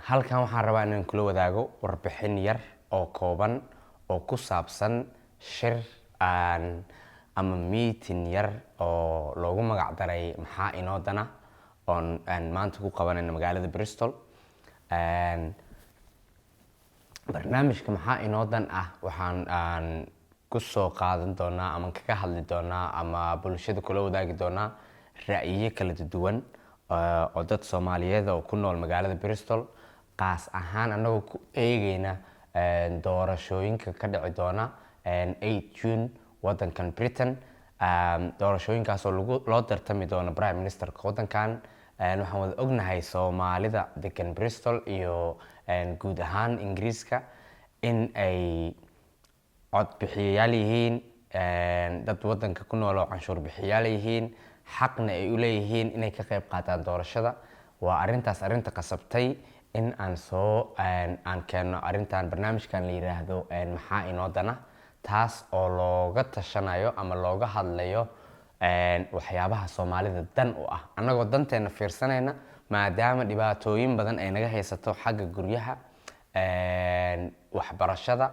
Halkan waxaan rabaa inaan kula wadaago warbixin yar oo kooban oo ku saabsan shir ama meeting yar oo loogu magac daray "Maxaa inoo dana", oon aan maanta ku qabanayno magaalada Bristol. Barnaamijka "Maxaa inoo dan ah" waxaan aan ku soo qaadan doonaa ama kaga hadli doonaa ama bulshada kula wadaagi doonaa ra'yiyo kala duwan oo dad Soomaaliyeed oo ku nool magaalada Bristol, qaas ahaan anagoo ku eegeyna doorashooyinka ka dhici doona 8 June wadankan Britain, doorashooyinkaasoo lagu loo tartami doono prime ministerka wadankan. Waxaan wada ognahay Soomaalida degan Bristol iyo guud ahaan Ingiriiska in ay cod bixiyayaal yihiin, dad wadanka ku nool oo canshuur bixiyayaal yihiin, xaqna ay u leeyihiin inay ka qayb qaataan doorashada. Waa arrintaas arrinta qasabtay in aan soo aan keenno arrintan, barnaamijkan la yiraahdo "Maxaa inoo dana", taas oo looga tashanayo ama looga hadlayo waxyaabaha Soomaalida dan u ah, annagoo danteena fiirsanayna, maadaama dhibaatooyin badan ay naga haysato xagga guryaha, waxbarashada,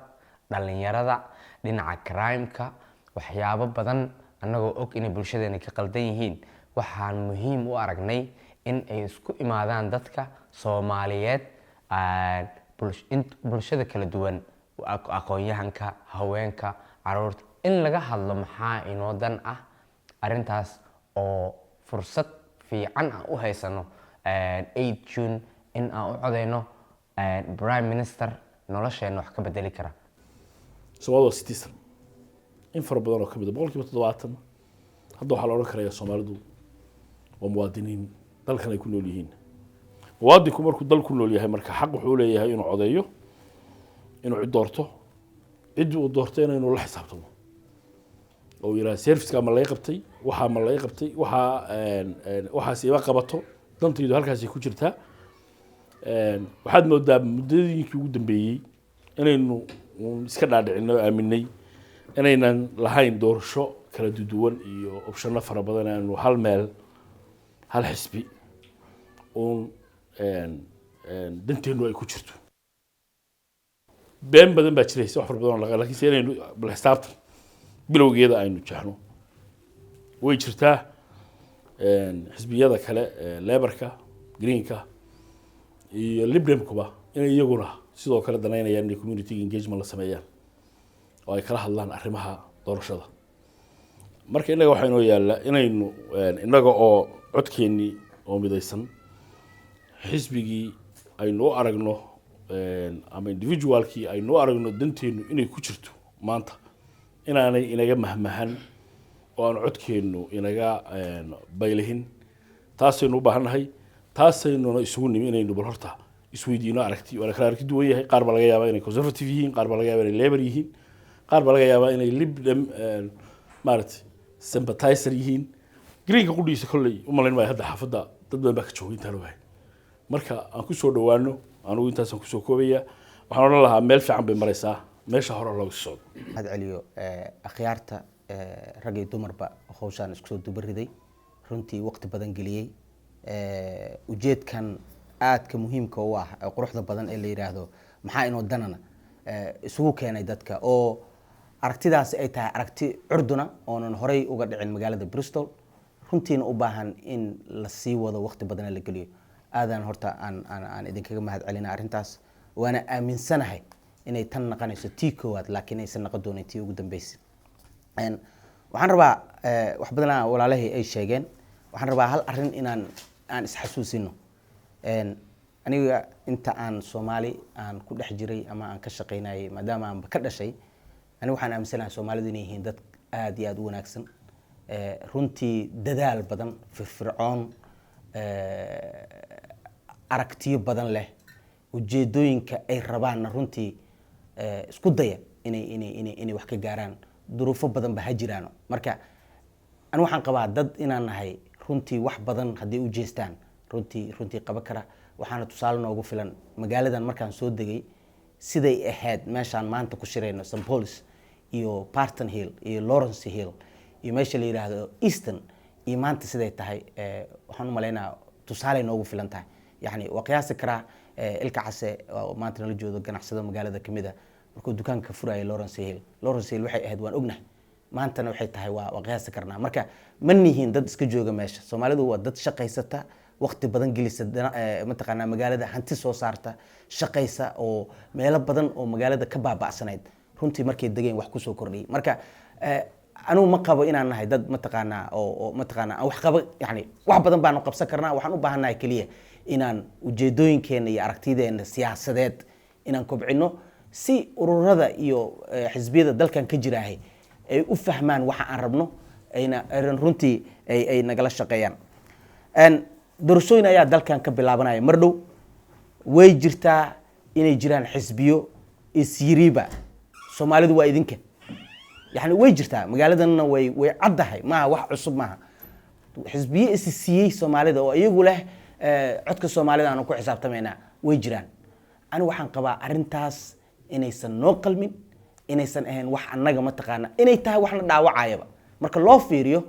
dhalinyarada, dhinaca crime-ka, waxyaabo badan annagoo og inay bulshadeena ka qaldan yihiin. Waxaan muhiim u aragnay in ay isku imaadaan dadka Soomaaliyeed, bulshada kala duwan, aqoon-yahanka, haweenka, caruurta, in laga hadlo maxaa inoo dan ah. Arrintaas oo fursad fiican aan u haysano 8 June in aan u codeyno prime minister nolosheena wax ka bedeli kara. Soomaalida waa citizen in fara badan oo kamid a, 70% hadda waxaa la odhan karaya Soomaalidu waa muwaadiniin dalkan ay ku nool yihiin. Muwaadinku markuu dal ku nool yahay, marka xaq wuxuu leeyahay inuu codeeyo, inuu cid doorto, ciddii uu doortayna inuu la xisaabtamo oo uu yidhaha: "Serviceka ma laga qabtay? Waxaa ma laga qabtay? Waxaa waxaas ima qabato, dantaydu halkaasay ku jirtaa." Waxaad moodaa muddooyinkii ugu dambeeyey inaynu uun iska dhaadhicinay oo aaminay inaynan lahayn doorasho kala duwan iyo optionno fara badan, aanu hal meel, hal xisbi uun danteennu ay ku jirto. Been badan baa jiraysa, wax fara badan oo laga, lakiinse inaynu bal xisaabtan bilowgeeda aynu jexno way jirtaa. Xisbiyada kale, Labourka, Greenka iyo Lib Demkuba, inay iyaguna sidoo kale danaynayaan inay community engagement la sameeyaan oo ay kala hadlaan arrimaha doorashada. Marka innaga waxaa inoo yaalla inaynu innaga oo codkeennii oo midaysan xisbigii aynu u aragno ama individualkii aynu u aragno danteennu inay ku jirto maanta inaanay inaga mahmahan oo aan codkeennu inaga baylihin. Taasaynu u baahannahay, taasaynuna isugu nimi inaynu bal horta isweydiino aragti. Waa la kala aragti duwan yahay. Qaar baa laga yaabaa inay Conservative yihiin, qaar baa laga yaabaa inay Labour yihiin, qaar baa laga yaabaa inay Lib Dem maaragtay sympathizer yihiin. Greenka qudhiisa kolley u malayn maayo hadda xaafadda dad badan baa ka joogay intaan ogahay. Marka aan kusoo dhowaano, anigu intaasaan kusoo koobaya. Waxaan odhan lahaa meel fiican bay maraysaa, meesha hore looga socdo. Mahad celiyo akhyaarta, rag iyo dumarba, hawshaan isku soo duba riday, runtii waqti badan geliyey ujeedkan aadka muhiimka u ah ee quruxda badan ee la yidhaahdo "Maxaa inoo danana", isugu keenay dadka oo aragtidaasi ay tahay aragti curduna oonan horey uga dhicin magaalada Bristol, runtiina u baahan in la sii wado, waqti badana la geliyo. Aadaan horta aan idinkaga mahad celina arrintaas, waana aaminsanahay inay tan naqanayso tii koowaad, laakiin aysan naqon doonin tii ugu dambeysay. Waxaan rabaa, wax badanaa walaalahii ay sheegeen, waxaan rabaa hal arrin inaan aan isxasuusino. Aniga inta aan Soomaali aan ku dhex jiray ama aan ka shaqaynayay, maadaama aanba ka dhashay, aniga waxaan aaminsanahay Soomaalidu inay yihiin dad aad iyo aad u wanaagsan, runtii dadaal badan, firfircoon, aragtiyo badan leh, ujeedooyinka ay rabaanna runtii isku daya inay wax ka gaaraan, duruufo badan ba ha jiraano. Marka ani waxaan qabaa dad inaan nahay runtii wax badan haddii u jeestaan runtii qaban kara. Waxaana tusaale noogu filan magaaladan markaan soo degay siday ahayd, meeshaan maanta ku shirayno, St Pauls iyo Barton Hill iyo Lawrence Hill iyo meesha la yidhaahdo Easton, iyo maanta siday tahay, waxaan u malaynaya tusaaley noogu filan tahay. Yani waa qiyaasi karaa. Ilka Case oo maanta nala joodo, ganacsado magaalada kamid a, markuu dukaanka ka furayay Lawrence Hill, Lawrence Hill waxay ahayd waan ognahay, maantana waxay tahay waa qiyaasi karnaa. Marka ma nihiin dad iska jooga meesha. Soomaalidu waa dad shaqaysata, waqti badan gelisa mataqaanaa magaalada, hanti soo saarta, shaqaysa, oo meelo badan oo magaalada ka baaba'sanayd runtii markay degeen wax kusoo kordhiyay. Marka anigu ma qabo inaan nahay dad mataqaanaa oo mataqaanaa aan wax qaba, yani wax badan baanu qabsan karnaa. Waxaan u baahannahay keliya inaan ujeedooyinkeena iyo aragtideena siyaasadeed inaan kobcino, si ururada iyo xisbiyada dalkan ka jiraahay ay u fahmaan waxa aan rabno, ayna aynan runtii ay nagala shaqeeyaan. Doorashooyin ayaa dalkan ka bilaabanaya mar dhow. Way jirtaa inay jiraan xisbiyo isyiriba Soomaalidu waa idinka, yani way jirtaa, magaaladanna way caddahay, maaha wax cusub maaha. Xisbiyo isi siiyey Soomaalida oo iyagu leh codka Soomaalida aanu ku xisaabtamaynaa way jiraan. Anigu waxaan qabaa arrintaas inaysan noo qalmin, inaysan ahayn wax annaga mataqaana, inay tahay waxna dhaawacayaba. Marka loo fiiriyo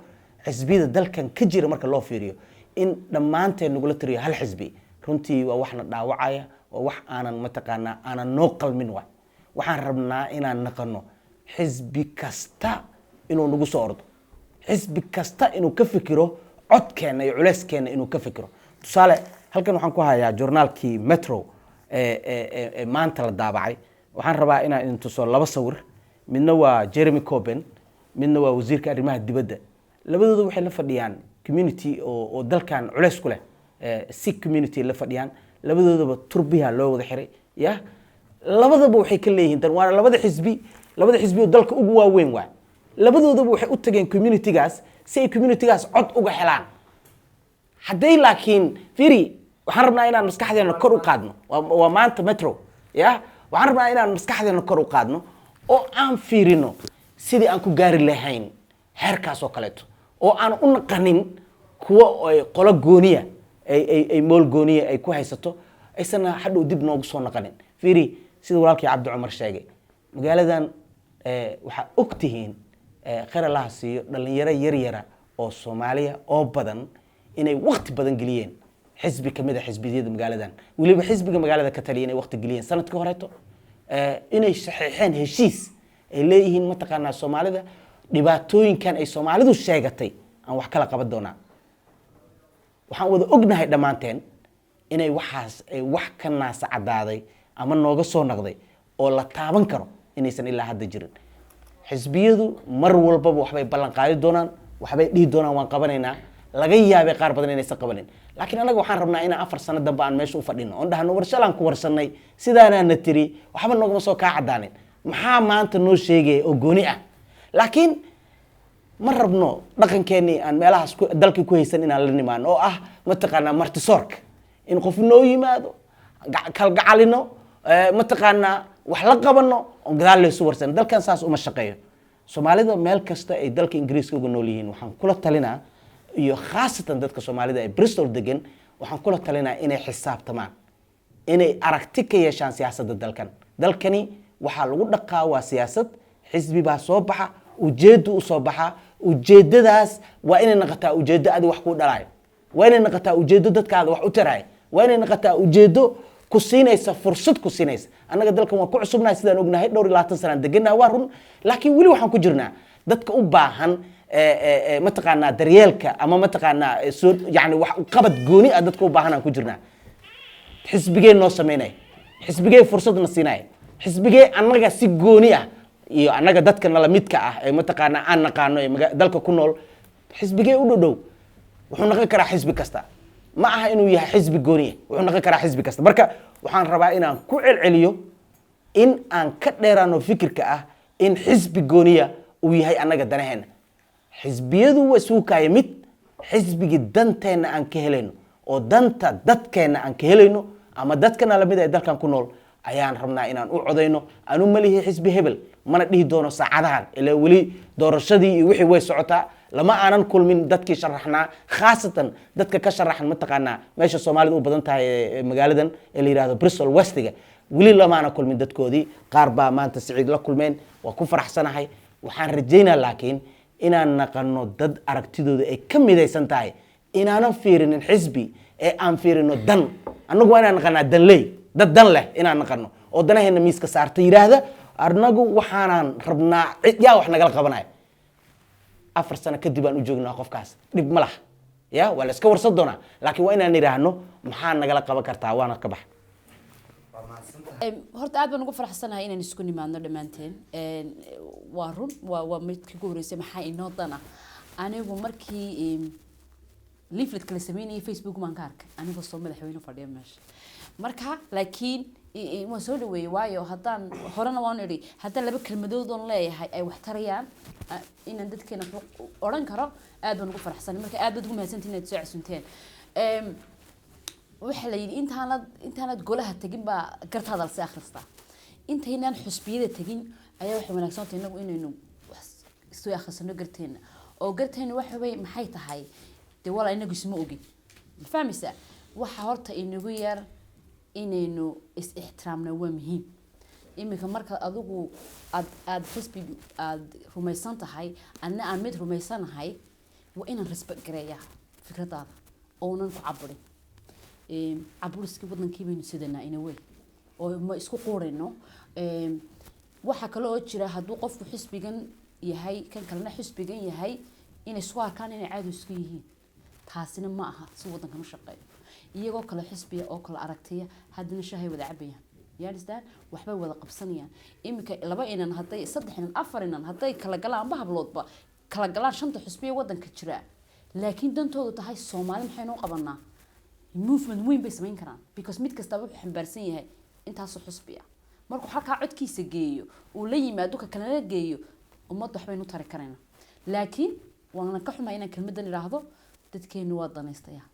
xisbiyada dalkan ka jira, marka loo fiiriyo in dhammaanteen nagula tiriyo hal xisbi, runtii waa waxna dhaawacaya, waa wax aanan mataqaanaa aanan noo qalmin. Waay waxaan rabnaa inaan naqano xisbi kasta inuu nagu soo ordo, xisbi kasta inuu ka fikiro codkeenna iyo culeyskeenna inuu ka fikiro. Tusaale, halkan waxaan ku hayaa journaalkii Metro ee maanta la daabacay. Waxaan rabaa inaan idin tuso laba sawir. Midna waa Jeremy Corbyn, midna waa wasiirka arrimaha dibadda. Labadooda waxay la fadhiyaan community oo dalkan culeys ku leh, Sikh community la fadhiyaan. Labadoodaba turbiha loo wada xiray ya. Labadaba waxay ka leeyihiin dan, waana labada xisbi oo dalka ugu waaweyn waa. Labadoodaba waxay u tageen communitygaas si ay communitygaas cod uga helaan. Hadday laakiin firi, waxaan rabnaa inaan maskaxdeena kor u qaadno. Waa maanta Metro ya. Waxaan rabnaa inaan maskaxdeena kor u qaadno oo aan fiirino sidii aan ku gaari lahayn heerkaas oo kaleeto, oo aan u naqanin kuwo ay qolo gooniya ay mool gooniya ay ku haysato, aysan hadhow dib noogu soo naqanin. Fiiri, sida walaalkii Cabdi Cumar sheegay, magaaladan waxaa og tihiin, khayr Allaha siiyo dhalinyaro yar yara oo Soomaaliya oo badan inay waqti badan geliyeen xisbi kamid a xisbiyada magaaladan, weliba xisbiga magaalada ka taliya inay waqti geliyeen sanadkii horeeto, inay saxiixeen heshiis ay leeyihiin mataqaanaa Soomaalida dhibaatooyinkan ay Soomaalidu sheegatay aan wax kala qaban doonaa. Waxaan wada ognahay dhammaanteen inay waxaas ay wax ka naasa caddaaday ama nooga soo naqday oo la taaban karo inaysan ilaa hadda jirin. Xisbiyadu mar walbaba waxbay ballan qaadi doonaan, waxbay dhihi doonaan waan qabanaynaa. Laga yaabay qaar badan inaysan qabanin, laakiin annaga waxaan rabnaa inaan 4 sano dambe aan meesha u fadhino oon dhahno war shalaan ku warsanay, sidaanaana tiri, waxba noogama soo kaa caddaanin, maxaa maanta noo sheegaya oo gooni ah? Laakiin ma rabno dhaqankeenii aan meelahaas dalkii ku haysan inaan la nimaano, oo ah mataqaanaa martisoorka, in qof noo yimaado, kalgacalino, mataqaanaa wax la qabano oon gadaal laysu warsan. Dalkan saas uma shaqeeyo. Soomaalida meel kasta ay dalka Ingiriiska uga nool yihiin waxaan kula talinaa, iyo khaasatan dadka Soomaalida ee Bristol degan waxaan kula talinaa inay xisaabtamaan, inay aragti ka yeeshaan siyaasadda dalkan. Dalkani waxaa lagu dhaqaa waa siyaasad. Xisbi baa soo baxa, ujeeddu u soo baxaa. Ujeeddadaas waa inay noqotaa ujeeddo adi wax kuu dhalaayo, waa inay noqotaa ujeeddo dadkaada wax u taraayo, waa inay noqotaa ujeeddo ku siinaysa fursad ku siinaysa. Annaga dalkan waan ku cusubnahay, sidaan ognahay, dhowr iyo 20 sanaan degannahay, waa run, laakiin weli waxaan ku jirnaa dadka u baahan mataqaanaa daryeelka ama mataqaanaa soo yani wax qabad gooni ah. Dadka u baahan aan ku jirnaa. Xisbigee noo samaynaya? Xisbigee fursadna siinaya? Xisbigee annaga si gooni ah iyo annaga dadka nala midka ah ee mataqaanaa aan naqaano ee dalka ku nool xisbigee u dhow? Wuxuu noqon karaa xisbi kasta, ma aha inuu yahay xisbi gooniya, wuxuu noqon karaa xisbi kasta. Marka waxaan rabaa inaan ku celceliyo in aan ka dheeraano fikirka ah in xisbi gooniya uu yahay annaga danaheena. Xisbiyadu waa isugu kaaya mid. Xisbigii danteenna aan ka helayno oo danta dadkeenna aan ka helayno ama dadkana lamid ee dalkan ku nool ayaan rabnaa inaan u codayno. Anu malihi xisbi hebel, mana dhihi doono saacadahan, ilaa weli doorashadii iyo wixii way socotaa, lama aanan kulmin dadkii sharaxnaa, khaasatan dadka ka sharaxan mataqaanaa meesha Soomaalida u badan tahay ee magaaladan ee la yidhahdo Bristol Westiga. Weli lamaana kulmin dadkoodii. Qaar baa maanta Siciid la kulmeen, waa ku faraxsanahay. Waxaan rajaynaa laakiin inaan naqano dad aragtidooda ay ka midaysan tahay, inaanan fiirinin xisbi ee aan fiirino dan. Annagu waa inaan naqanaa danley. Dad dan leh inaan naqano oo danaheena miiska saarta, yidhaahda anagu waxaanaan rabnaa, cid yaa wax nagala qabanaya. 4 sano kadib aan u joognaa qofkaas, dhib ma laha, ya waa la iska warsan doonaa, laakiin waa inaan idhaahno maxaa nagala qaban kartaa. Waana ka bax. Horta aad baan ugu faraxsanahay inaan isku nimaadno dhammaanteen. Waa run, waa midkii ugu horreysay maxaa inoo dana. Anigu markii leaflet kala sameynayay Facebook baan ka arkay anigoo soo madaxweyne fadhiya meesha. Marka laakiin waan soo dhaweeyey, waayo haddaan horena waan idhi, haddaan laba kelmadood oon leeyahay ay wax tarayaan, inaan dadkeena wax u odhan karo, aad baan ugu faraxsanay. Marka aad baad ugu mahadsantihin inaad soo casuunteen. Waxaa la yidhi intaanad golaha tegin baa gartaada lasi akhristaa. Intaynaan xusbiyada tegin ayaa waxay wanaagsan tahay inagu inaynu wax soo akhrisano garteena, oo garteena waxa wey maxay tahay? Dee walaa inagu isma ogin, ma fahmaysaa? Waxa horta inagu yar inaynu is ixtiraamna waa muhiim. Iminka marka adigu aad xisbi aad rumaysan tahay, adna aan mid rumaysanahay, waa inaan respect gareeyaa fikradaada oonan ku caburin. Caburiskii wadankii baynu sidanaa in a way oo ma isku quurayno. Waxaa kale oo jira hadduu qofku xisbigan yahay, kan kalena xisbigan yahay, inay isku arkaan inay caadi isku yihiin. Taasina ma aha si wadankan u shaqeeyo. Iyagoo kale xisbiya oo kale aragtiya, haddana shahay wada cabayaan. You understand? Waxbay wada qabsanayaan. Iminka laba inan hadday, saddex inan, afar inan hadday kala galaan, amba habloodba kala galaan shanta xisbiya wadanka jira, laakiin dantoodu tahay Soomaali maxaynu u qabanaa, movement weyn bay samayn karaan, because mid kastaba wuxuu xambaarsan yahay intaasoo xusbi ah. Markuu halkaa codkiisa geeyo, uu la yimaado, ka kalena geeyo, ummadda waxbaynu tari karaynaa. Laakiin waana ka xumahay inaan kelmaddan idhaahdo: dadkeenu waa danaystayaal.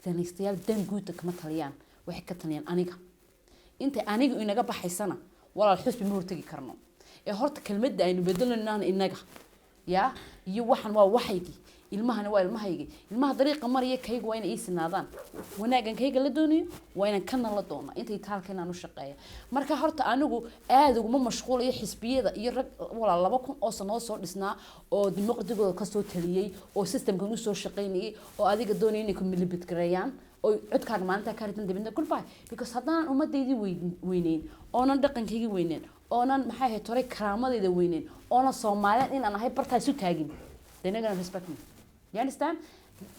Danaystayaal dan guudda kama taliyaan, waxay ka taliyaan aniga. Intay aniga inaga baxaysana, walaal, xusbi ma hortegi karno. Ee horta kelmadda aynu bedelanaan inaga ya iyo waxan waa waxaygii, ilmahani waa ilmahaygii, ilmaha dariiqa maraya kayga waa inay ii sinaadaan. Wanaaggan kayga la doonayo waa inaan kana la doona intay taalka inaan u shaqeeya. Marka horta anigu aada uguma mashquulayo xisbiyada iyo rag. Walaal, 2000 oo sanoo soo dhisnaa oo dimuqradigooda kasoo taliyey oo systemkan usoo shaqaynayay oo adiga doonaya inay ku milibidgareeyaan oo codkaaga maalintaa ka ridan, dibadna goodbye, because haddaanan ummadeydii weyneyn, oonan dhaqankaygii weyneyn, oonan maxay ahayd toray karaamadeyda weyneyn, oonan Soomaaliyan inaan ahay bartaa isu taagin, they're not gonna respect me. You understand?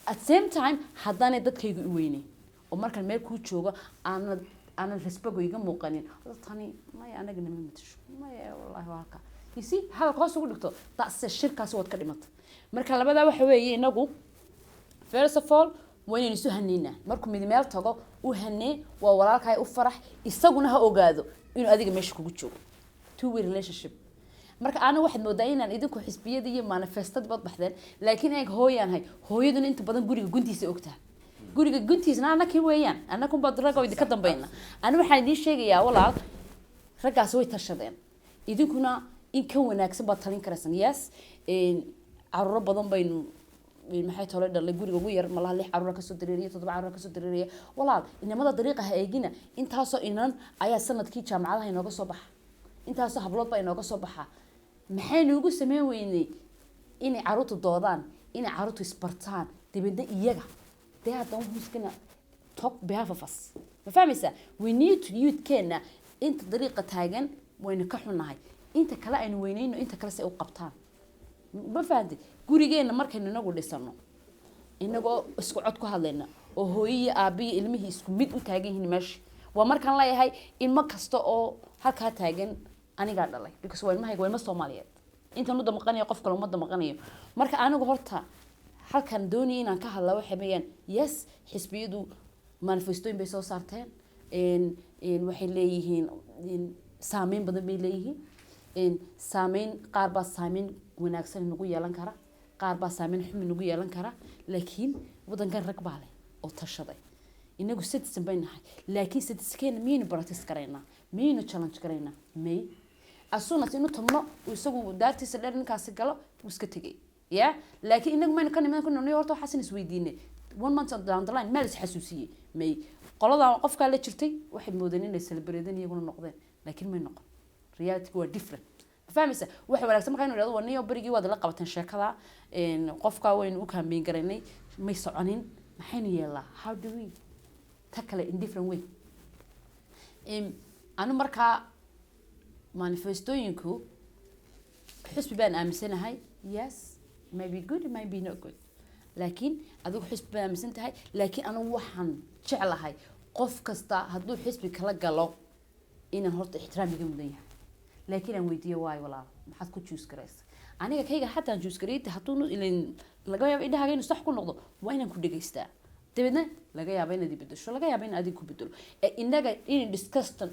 At same time, haddaanay dadkaygu i weyneyn oo markaan meel kuu joogo aanan respect iga muuqanin, tani maya, anaga nama matasho, maya, wallahi waa halka. You see, hadalka hoos ugu dhigto, that's shirkaasi waad ka dhimata. Marka labadaa waxa weeye, inagu first of all waa inaynu isu haneynaa. Markuu mid meel tago, u hanee, waa walaalkaay, u farax, isaguna ha ogaado inuu adiga meesha kugu joogo. Two way relationship. Marka ana waxaad moodaa inaan idinku xisbiyada iyo manifestad baad baxdeen, laakiin eeg, hooyaan hay, hooyaduna inta badan guriga guntiisa ogtaha, guriga guntiisna annakii weeyaan, annakunbaa ragga idinka dambayna. Ani waxaan idiin sheegayaa, walaal, raggaas way tashadeen, idinkuna in ka wanaagsan baad talin karaysaan. Yes, caruuro badan baynu maxay tole dhalay. Guriga ugu yar malaha lix caruura kasoo dareeriya, toddoba caruura kasoo dareeriya. Walaal, inamada dariiqa ha eegina. Intaasoo inan ayaa sanadkii jaamacadaha inooga soo baxa, intaasoo hablood baa inooga soo baxa. Maxaynu ugu sameyn weynay inay caruurtu doodaan, inay caruurtu isbartaan, dabeedna iyaga they are the one who's gonna talk behalf of us? Ma fahmaysaa? We need to youthkeena inta dariiqa taagan waynu ka xunnahay, inta kale aynu weyneyno, inta kale si ay u qabtaan. Ma fahanti? Gurigeena markaynu inagu dhisano, inagoo isku cod ku hadlayna oo hooyo iyo aabiyo ilmihii isku mid u taagan yihiin meesha, waa markaan leeyahay ilmo kasta oo halkaa taagan anigaa dhalay, because waa ilmahayga, waa ilmo Soomaaliyeed. Intaan u damaqanayo qof kale uma damaqanayo. Marka anigu horta halkan doonaya inaan ka hadla waxay weeyaan, yes, xisbiyadu manifestooyin bay soo saarteen, waxay leeyihiin saameyn badan bay leeyihiin. Saameyn qaar baa saameyn wanaagsan nagu yeelan kara, qaar baa saameyn xumi nagu yeelan kara, laakiin wadankan rag baa leh oo tashaday. Inagu citizen bay nahay, laakiin citizenkeena miyaynu practice garaynaa? Miyaynu challenge garaynaa? May. As soon as inu tabno uu isagu daartiisa dheer ninkaasi galo, wuu iska tegay ya. Laakiin inagu maynu ka niman ku horta waxaasin isweydiinay one month down the line, meel is xasuusiyey may. Qoladan qofkaa la jirtay waxay moodeen inay celebraten iyaguna noqdeen, laakiin may noqon. Reality waa different. Ma fahmaysa? Waxa wanaagsan markaa inu idhahdo waa niyo berigii waad la qabateen sheekada, qofkaa waynu u campaign garaynay, may soconin, maxaynu yeelnaa? How do we tackle it in different way? Anu markaa manifestooyinku, xusbi baan aaminsanahay. Yes, may be good, may be not good, laakiin adigu xisbi baan aaminsan tahay. Laakiin anigu waxaan jeclahay qof kasta hadduu xisbi kala galo inaan horta ixtiraam iga mudan yahay, laakiin aan weydiiyo, "Waayo walaal, maxaad ku choose garaysa?" Aniga kayga xataan choose garayta, hadduu ilan laga yaabo indhahaaga inuu sax ku noqdo, waa inaan ku dhegaystaa. Dabeedna laga yaabo inaad i bedesho, laga yaabo in adiga ku bedelo. Innaga in discussion,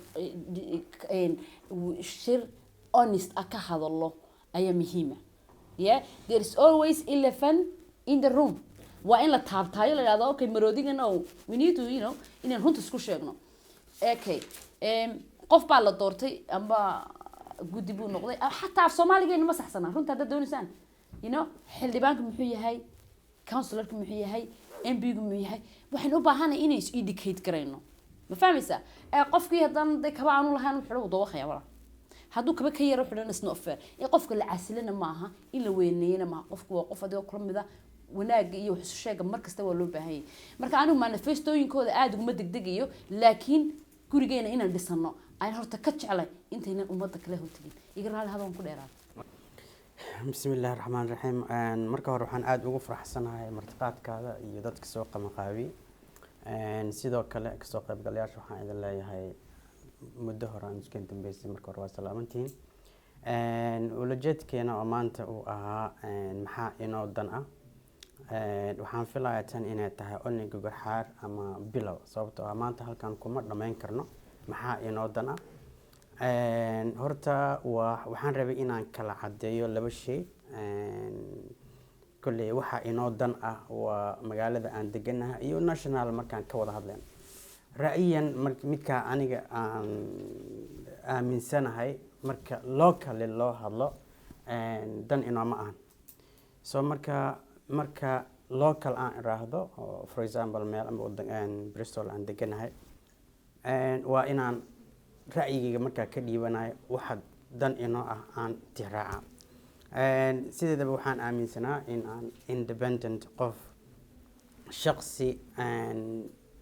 shir honest ah ka hadalo ayaa muhiima. Yeah, there is always elephant in the room. Waa in la taabtaayo, la yidhahdo, "Okay, maroodigan o we need to inaan runta isku sheegno." Okay, qof baa la doortay amba guddi buu noqday. Xataa af Soomaaligeena ma saxsana runta haddaad doonaysaan. Xildhibaanku muxuu yahay? Councillorku muxuu yahay? MP-gu muxuu yahay? Waxaan u baahanay inay is educate garayno, ma fahmaysaa? Qofkii haddaan de kaba aanu lahayn wuxuu wuu dawaqaya walaa. Hadduu kaba ka yaro xidhan, is not fair. In qofka la casilana maaha, in la weyneeyana maaha. Qofku waa qof adigoo kula mida. Wanaagga iyo wax isu sheega mar kasta waa loo baahan yahay. Marka anigu manifestooyinkooda aada uguma degdegayo, laakiin gurigeena inaan dhisano ayaan horta ka jeclay intaynan ummadda kale hortegin. Iga raali hadoon ku dheeraad. Bismi illaahi raxmaan raxiim. Marka hore waxaan aada ugu faraxsanahay martiqaadkaada iyo dadka soo qabanqaabiyey. Sidoo kale kasoo qaybgalayaasha waxaan idin leeyahay, muddo hore aan isku dambeysay, marka hore waa salaamantihiin. Ulajeedkeena oo maanta uu ahaa maxaa inoo dan ah, waxaan filayaa tan inay tahay only gogolxaar ama bilow, sababtoo ah maanta halkan kuma dhammayn karno maxaa inoo dan ah. Horta waa waxaan rabay inaan kala caddeeyo laba shay. Kolley waxa inoo dan ah waa magaalada aan deganahay iyo national markaan ka wada hadlayno. Ra'yiyan midkaa aniga aan aaminsanahay, marka locally loo hadlo, dan inooma ahan. So marka local aan iraahdo oo for example meel ama wadan Bristol aan deganahay, waa inaan ra'yigayga markaa ka dhiibanayo waxa dan inoo ah aan tixraaca. Sideedaba waxaan aaminsanaa in aan independent qof shaqsi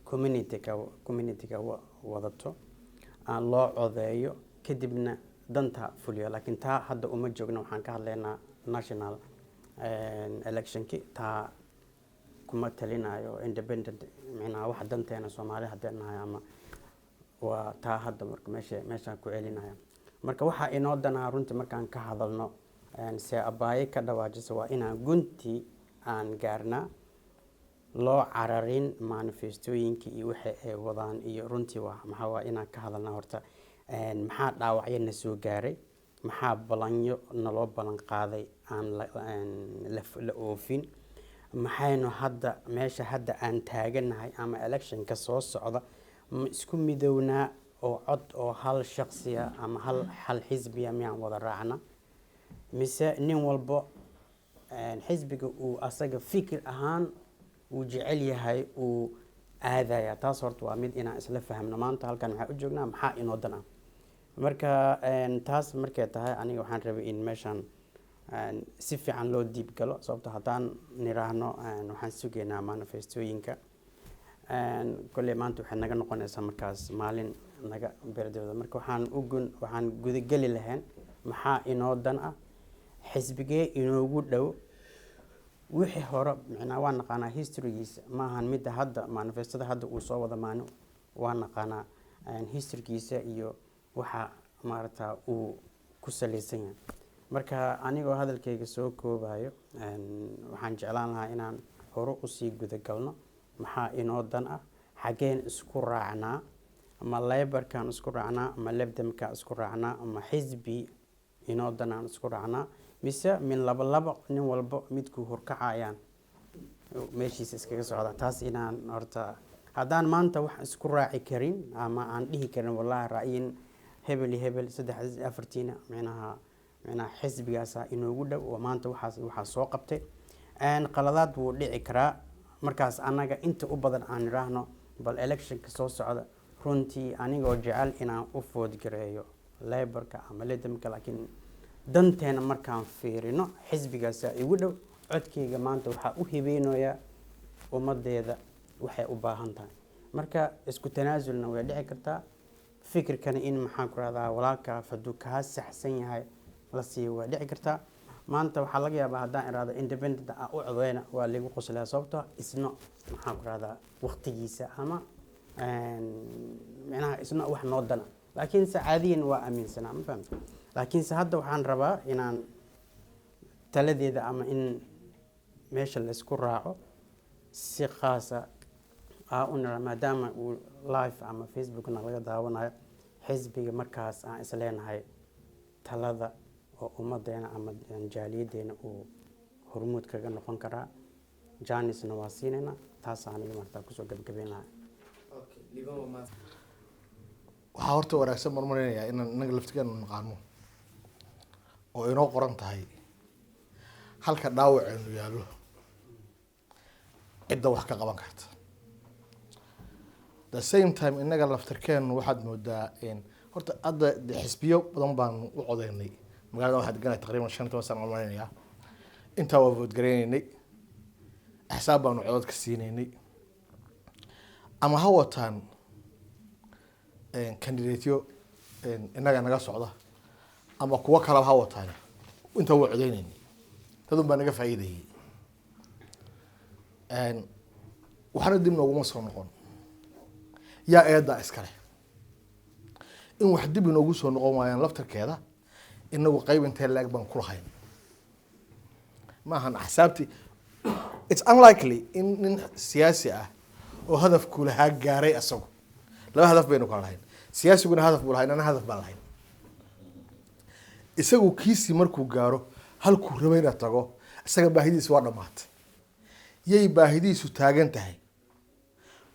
community-ga wadato aan loo codeeyo, kadibna danta fuliyo. Laakiin taa hadda uma joogno. Waxaan ka hadlaynaa national electionki. Taa kuma talinayo independent, micnaha waxa danteena Soomaali haddeen nahay ama waa taa hadda. Marka meeshaan ku celinaya, marka waxaa inoo danaa runtii markaan ka hadalno, see abaaye ka dhawaajisa, waa inaan guntii aan gaarnaa, loo cararin manifestooyinkii iyo wixii ay wadaan. Iyo runtii waa maxaa, waa inaan ka hadalnaa horta maxaa dhaawacyo na soo gaaray, maxaa balanyo naloo ballan qaaday aan la oofin, maxaynu hadda meesha hadda aan taaganahay ama electionka soo socda ma isku midownaa oo cod oo hal shaqsiya ama hal xisbiya miyaan wada raacna, mise nin walbo xisbiga uu asaga fikir ahaan uu jecel yahay uu aadaya. Taas horta waa mid inaan isla fahmno. Maanta halkan waxaan u joognaa maxaa inoo dan ah. Marka taas markay tahay, aniga waxaan rabay in meeshan si fiican loo diib galo, sababto haddaan niraahno waxaan sugaynaa manifestooyinka, kolley maanta waxay naga noqonaysaa markaas maalin naga berdooda. Marka waxaan gudageli lahayn maxaa inoo dan ah, xisbigee inoogu dhow, wixii hore micnaa waa naqaanaa historygiisa, maahan midda hadda manifestada hadda uu soo wada maano. Waa naqaanaa historygiisa iyo waxa maarata uu ku saleysan yahay. Marka anigoo hadalkayga soo koobayo, waxaan jeclaan lahaa inaan hore usii gudagalno maxaa inoo dan ah, xaggeen isku raacnaa, ma Labourkaan isku raacnaa, ma Lib Demkaan isku raacnaa, ma xisbi inoo danaan isku raacnaa, mise min laba laba nin walbo midkuu horkacayaan meeshiisa iskaga socda. Taas inaan horta haddaan maanta wax isku raaci karin ama aan dhihi karin, wallahi ra'yin hebel iyo hebel saddex afartiina micnaha xisbigaasa inoogu dhow oo maanta waxaas waxaa soo qabtay. Qaladaad wuu dhici karaa. Markaas annaga inta u badan aan idhaahno bal electionka soo socda, runtii anigoo jecel inaan u vote gareeyo Labourka ama Lib Demka, laakiin danteena markaan fiirino xisbigaasaa igu dhow. Codkeyga maanta waxaa u hibeynayaa ummadeeda waxay u baahan tahay. Marka isku tanaasulna way dhici kartaa. Fikirkana in, maxaan ku rahdaa, walaalka hadduu kaa saxsan yahay la siiyo waa dhici kartaa. Maanta waxaa laga yaabaa haddaan iraahdo independent aan u codeyna, waa ligu qoslaya, sababtoo isno, maxaan ku rahdaa, waqtigiisa ama micnaha isna wax noo dana, laakiinse caadiyan waa aaminsanaa, ma fahamta? Laakiinse hadda waxaan rabaa inaan taladeeda ama in meesha la isku raaco si khaasa aa u nira, maadaama uu live ama Facebookna laga daawanayo, xisbiga markaas aan isleenahay talada oo ummadeena ama jaaliyadeena uu hormuud kaga noqon karaa, chance-na waa siinayna. Taas aniga martaa kusoo gabagabeyn lahaa. Waxaa horta wanaagsan baan malaynayaa inaan innaga laftigeenu naqaano oo inoo qoran tahay halka dhaawaceenu yaallo, cidda wax ka qaban karta. The same time, innaga laftirkeenu waxaad moodaa in horta hadda de xisbiyo badan baanu u codeynay. Magaalada waxaa deganay taqriiban 15 sano aan malaynayaa. Intaa waa vote gareynaynay, axsaab baanu codad ka siinaynay, ama ha wataan candidateyo innaga naga socda ama kuwo kaleba ha wataan, intaa waa codeynaynay. Dadun baa naga faa'iidayay, waxna dib nooguma soo noqon. Yaa eedaa iskale in wax dib inoogu soo noqon waayaan? Laftarkeeda inagu qayb intee la-eg baan ku lahayn? Maahan axsaabtii. It's unlikely in nin siyaasi ah oo hadafku lahaa gaaray asagu. Laba hadaf baynu kala lahayn. Siyaasiguna hadaf buu lahaa, inana hadaf baan lahayn. Isagu kiisii markuu gaaro, halkuu rabay inaad tago, isaga baahidiisi waa dhamaatay. Yay baahidiisu taagan tahay?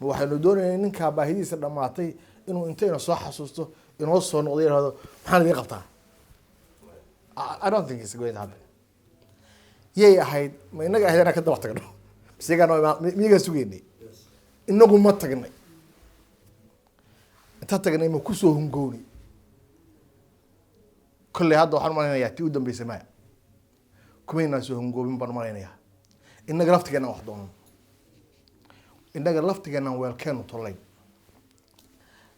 Ma waxaynu doonaynaa ninkaa baahidiisa dhamaatay inuu intayna soo xasuusto, inoo soo noqdo, yihahdo maxaan idiin qabtaa? I don't think it's going to happen. Yay ahayd? Ma inaga ahayd inaan ka daba tagno mise iyagaa noo miyagaa sugeynay? Inagu ma tagnay? Inta tagnay ma kusoo hungownay? Kolley hadda waxaan umalaynayaa tii u dambeysay maya, kumaynaan soo hungoobin baan umalaynayaa. Inaga laftigeenaan wax doonan, innaga laftigeenaan weelkeenu tollayn.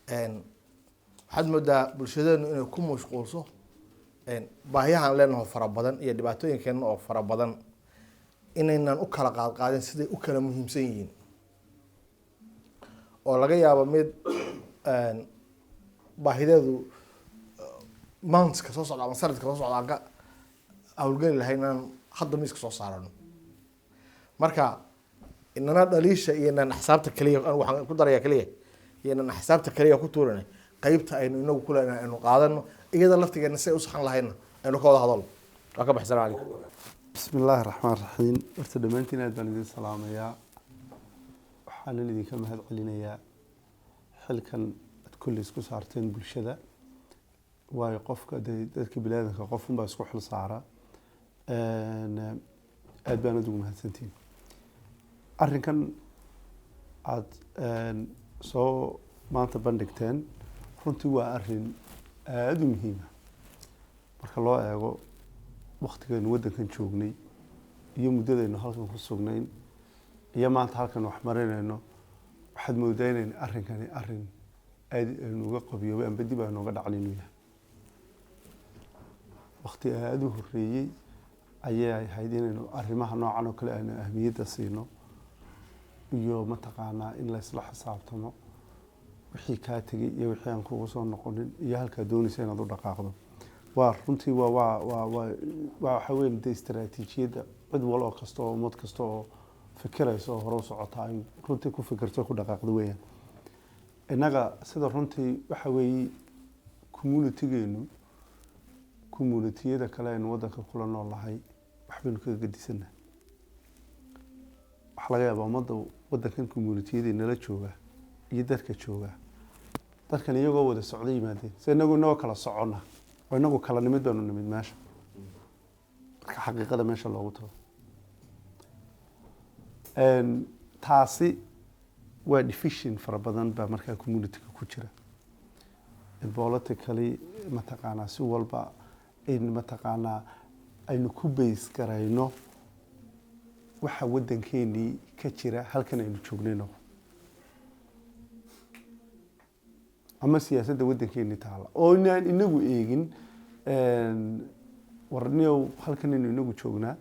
Waxaad moodaa bulshadeenu inay ku mashquulso baahiyahan leenaho fara badan iyo dhibaatooyinkeenna oo fara badan, inaynan u kala qaadqaadin siday u kala muhiimsan yihiin, oo laga yaabo mid baahideedu monthska soo socda ama sanadka soo socda aan ka hawlgeli lahayn inaan hadda miiska soo saarano. Marka inana dhaliisha iyo inaan axsaabta kaliya, anigu waxaan ku daraya kaliya iyo inaan axsaabta kaliya ku tuuranay, qeybta aynu inagu ku leenahay aynu qaadano, iyada laftigeena si ay u saxan lahayna aynu ka wada hadalno. Waa ka baxay. Salaam calaykum. Bismi illaahi raxmaan raxiim. Horta dhammaantiin aad baan idin salaamayaa, waxaanan idinka mahad celinayaa xilkan aad kolley isku saarteen bulshada, waayo qofka dee dadka biniaadanka qof unbaa isku xil saara. Aad baan ugu mahadsantihin arrinkan aada soo maanta bandhigteen. Runtii waa arrin aada u muhiima marka loo eego waktigaynu waddankan joognay iyo muddadaynu halkan ku sugnayn iyo maanta halkan wax marinayno. Waxaad moodaa inayn arrinkani arrin aada aynu uga qabiyoobay amba dib aynu uga dhacnay inuu yahay. Wakti aada u horreeyey ayay ahayd inaynu arrimaha noocan oo kale aynu ahmiyadda siino iyo mataqaanaa in laysla xisaabtamo wixii kaa tegey iyo wixii aan kugu soo noqonin iyo halkaa doonaysa inaad u dhaqaaqdo. Waa runtii waa waxa weyn dee istaraatiijiyadda cid wal oo kasta oo ummad kasta oo fikiraysa oo hore u socota ay runtii ku fikirto, ku dhaqaaqdo weeyaan. Innaga sida runtii waxa weeye, communitygeenu communitiyada kale aynu waddanka kula nool nahay waxbaynu kaga gedisanahay. Waxaa laga yaabaa ummadda waddankan communitiyadii nala jooga iyo dadka jooga dadkan iyagoo wada socda yimaadeen, se inagu inagoo kala soconna oo inagu kala nimid baanu nimid meesha. Marka xaqiiqada meesha loogu tago, taasi waa division fara badan baa markaa communityga ku jira, politically mataqaanaa, si walba in mataqaanaa aynu ku base garayno waxa waddankeenii ka jira halkan aynu joognay. Inagu Ama siyaasadda waddankeeni taala oo inaan inagu eegin warniyow halkan aynu inagu joognaa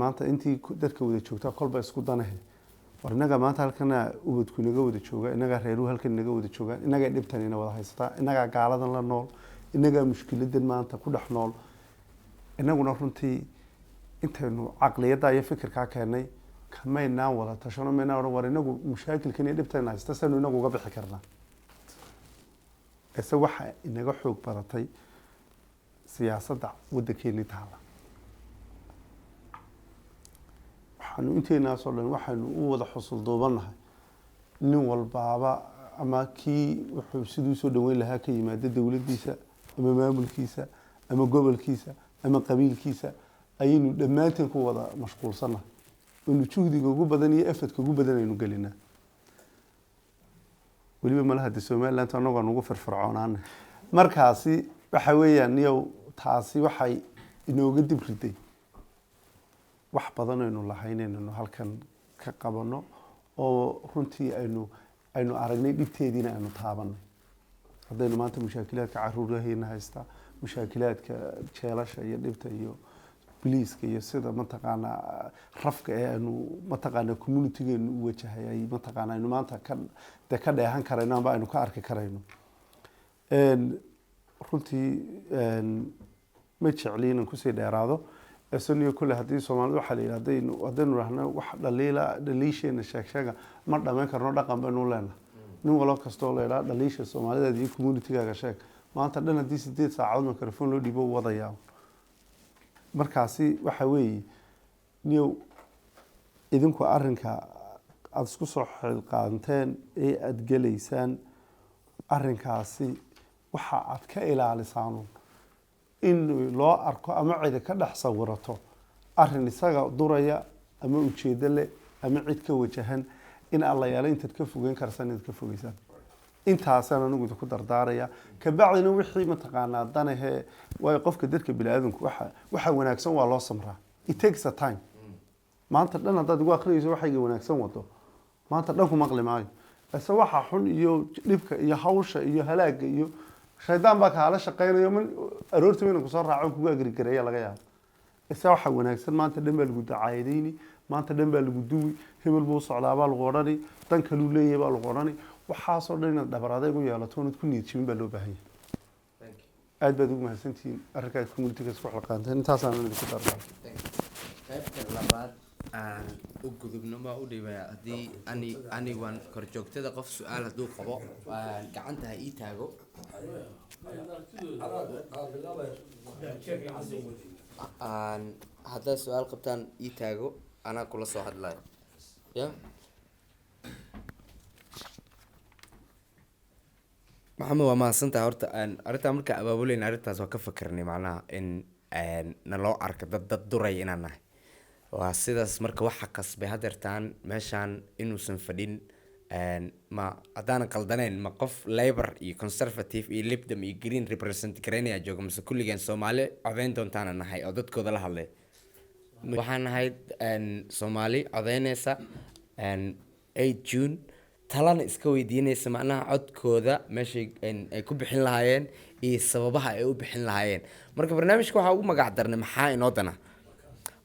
maanta intii dadka wada joogtaa kolba isku danahe. War innaga maanta halkana ubadku inaga wada jooga, innagaa reeruhu halkan inaga wada joogaan, innagaa dhibtan ina wada haysataa, innagaa gaaladan la nool, innagaa mushkiladan maanta ku dhex nool. Innaguna runtii intaynu caqliyadda iyo fikirkaa keennay kamaynaan wada tashano, maynaan odhan war inagu mushaakilkan iyo dhibtan haysta saynu inagu uga bixi karnaa. Ise waxa inaga xoog badatay siyaasadda waddankeennii taala. Waxaanu inteenaasoo dhan waxaynu u wada xusul duubannahay nin walbaaba ama kii wuxuu siduu soo dhaweyn lahaa ka yimaada dowladdiisa ama maamulkiisa ama gobolkiisa ama qabiilkiisa ayaynu dhammaanteen ku wada mashquulsannahay, aynu juhdiga ugu badan iyo effortka ugu badan aynu gelinaa. Weliba malaha de Somaliland annagu aan ugu firfircoonaana. Markaasi waxa weeyaan niyow taasi waxay inooga dib riday wax badan aynu lahayn inaynu halkan ka qabano oo runtii aynu aragnay, dhibteediina aynu taabanay. Haddaynu maanta mushaakilaadka caruuraheena haysta, mushaakilaadka jeelasha iyo dhibta iyo biliiska iyo sida mataqaanaa rafka ee aynu mataqaanaa communitygeenu u wajahay ay mataqaanaa aynu maanta ka dee ka dheehan karayno amba aynu ka arki karayno. Runtii ma jecli inaan kusii dheeraado isniyo kule. Haddii Soomaalida waxaa la yidhi haddaynu rahno wax dhaliila dhaliisheena sheeg sheega ma dhamayn karno, dhaqan baynu leenahay. Nin walo kastoo la yidhaha dhaliisha Soomaalida iyo communitygaaga sheeg, maanta dhan haddii 8 saacadood microphone loo dhiibo wadayaa. Markaasi waxa weeye niyow idinku arrinka aada isku soo xilqaanteen ee aada gelaysaan arrinkaasi waxa aad ka ilaalisaan in loo arko ama cidi ka dhex sawirato arrin isaga duraya ama ujeedo leh ama cid ka wajahan, in alla yaalo intaad ka fogeyn karsan inaad ka fogeysaan. Intaasaan anigu idinku dardaaraya. Kabacdina wixii mataqaanaa danahee, waayo qofka dadka biniaadamku waxa wanaagsan waa loo samraa. It takes a time. Maanta dhan haddaad igu akhriyayso waxayga wanaagsan wado, maanta dhan ku maqli maayo. Ise waxa xun iyo dhibka iyo hawsha iyo halaaga iyo shaydaan baa kaala shaqaynayo min aroortii inuu kusoo raaco kugu agrigareeya laga yaabo. Ise waxa wanaagsan maanta dhan baa lagu dacaayadayni, maanta dhan baa lagu duwi, hebel buu socdaa baa lagu odhani, dan kaluu leeyahay baa lagu odhani. Waxaasoo dhan inaad dhabar adayg u yeelato oonad ku niyad jebin baa loo baahan yahay. Aad baad ugu mahadsantihiin arrinkaa communityga isku xilqaanteen. Intaasaan idinku dardaarmay. Qaybta labaad aan u gudubno ma u dhiibaya haddii ani aniwan korjoogtada qof su-aal hadduu qabo gacanta ha ii taago. Aan haddaad su-aal qabtaan ii taago, anaa kula soo hadlayo ya. Maxamed, waa mahadsantahay. Horta arrintaa markaa abaabuleyn arrintaas waa ka fakernay, macnaha in naloo arka dad duraya inaan nahay waa sidaas. Marka waxa qasbay hadeertaan meeshaan inuusan fadhin ma haddaanan qaldanayn ma qof Labour iyo Conservative iyo Libdem iyo Green represent garaynaya jooga, mise kulligeen Soomaali codeyn doontaana nahay oo dadkooda la hadlay? Waxaan nahay Soomaali codeynaysa 8 June, talana iska weydiinaysa macnaha codkooda meeshay ay ku bixin lahaayeen iyo sababaha ay u bixin lahaayeen. Marka barnaamijka waxaa ugu magac darnay maxaa inoo dana.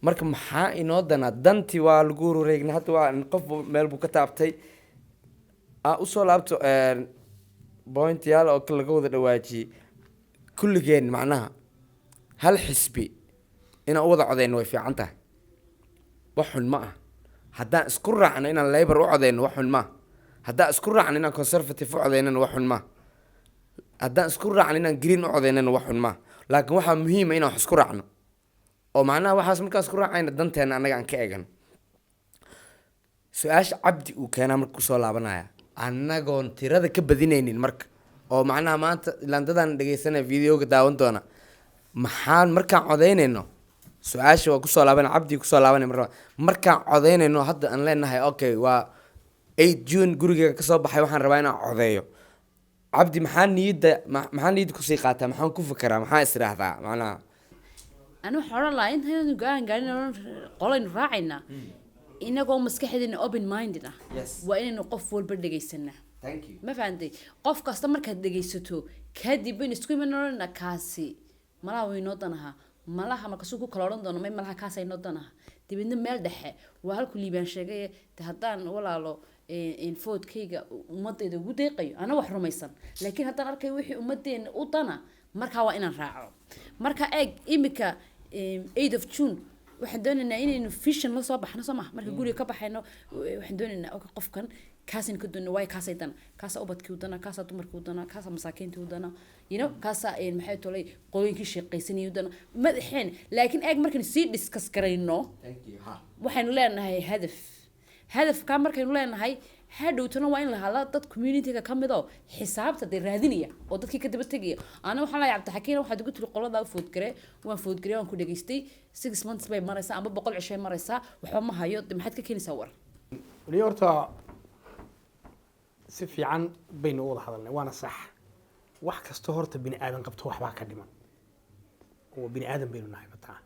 Marka maxaa inoo dana danti waa lagu urureegnay hadda, waa qof meel buu ka taabtay. Aan usoo laabto pointyaal oo laga wada dhawaajiyey. Kulligeen macnaha hal xisbi inaan u wada codeyno way fiican tahay, wax xun ma ah. Haddaan isku raacno inaan Labour u codeyno wax xun ma ah. Haddaan isku raacno inaan Conservative u codeynana wax xun ma ah. Haddaan isku raacno inaan Green u codeynana wax xun ma ah. Laakiin waxaa muhiima inaan wax isku raacno oo macnaha waxaas markaan isku raacayna danteena annaga aan ka eegano. Su-aasha Cabdi uu keenaa marka kusoo laabanaya, annagoon tirada ka badinaynin, marka oo macnaha maanta ilaan dadaan dhegeysanaya videoga daawan doona, maxaan markaan codeynayno? Su-aasha waa kusoo laabanaya, Cabdi kusoo laabanaya. Mar markaan codeynayno hadda aan leenahay okay waa 8 June, gurigeyga kasoo baxay, waxaan rabaa inaan codeeyo, Cabdi, maxaa niyadda maxaa niyadda kusii qaataa, maxaan ku fekeraa, maxaa is idhaahdaa macnaha? Ani waxaan odhan lahaa intaynanu go-aan gaarin oran qolaynu raacaynaa. Inagoo maskaxdeena open minded ah, waa inaynu qof walba dhegaysanaa. Thank you. Ma fahantay? Qof kasta markaad dhegaysato kadib baynu isku iman kaasi malaha way inoo danaha, malaha markaasuu ku kala odhan doono may malaha kaasa inoo danaha. Dabeedna meel dhexe waa halku Liibaan sheegay de. Haddaan walaalo votekayga ummadayda ugu deeqayo, ana wax rumaysan, laakiin haddaan arkayo wixii ummadeena u dana, markaa waa inaan raaco. Marka eeg, imika 8 of June waxaan doonaynaa inaynu vision la soo baxno, soo maha? Marka guriga ka baxayno waxaan doonaynaa, okay, qofkan kaasaynu ka doonay, waayo kaasay dana, kaasaa ubadkii u dana, kaasaa dumarkii u dana, kaasaa masaakiintii u dana, kaasaa maxay tolay qolooyinkii shaqaysanayay u dana madaxeen. Laakiin eeg, markaynu sii discuss garayno, Thank you. Ha. waxaynu leenahay hadaf. Hadafkaa markaynu leenahay, hadhowtana waa in la hadla dad communityga ka mid oo xisaabta dee raadinaya oo dadkii ka daba tegaya. Ana waxaan leeyahay, Cabdixakiin, waxaad igu tiri qoladaa vote garee. Waan vote garee, waan ku dhageystay. 6 months bay maraysaa amba 100 cishay maraysaa, waxba ma hayo. De maxaad ka keenaysaa war? Weli horta si fiican baynu u wada hadalnay, waana sax. Wax kasta horta bini aadan qabto waxbaa ka dhiman, oo bini aadan baynu nahay bataa,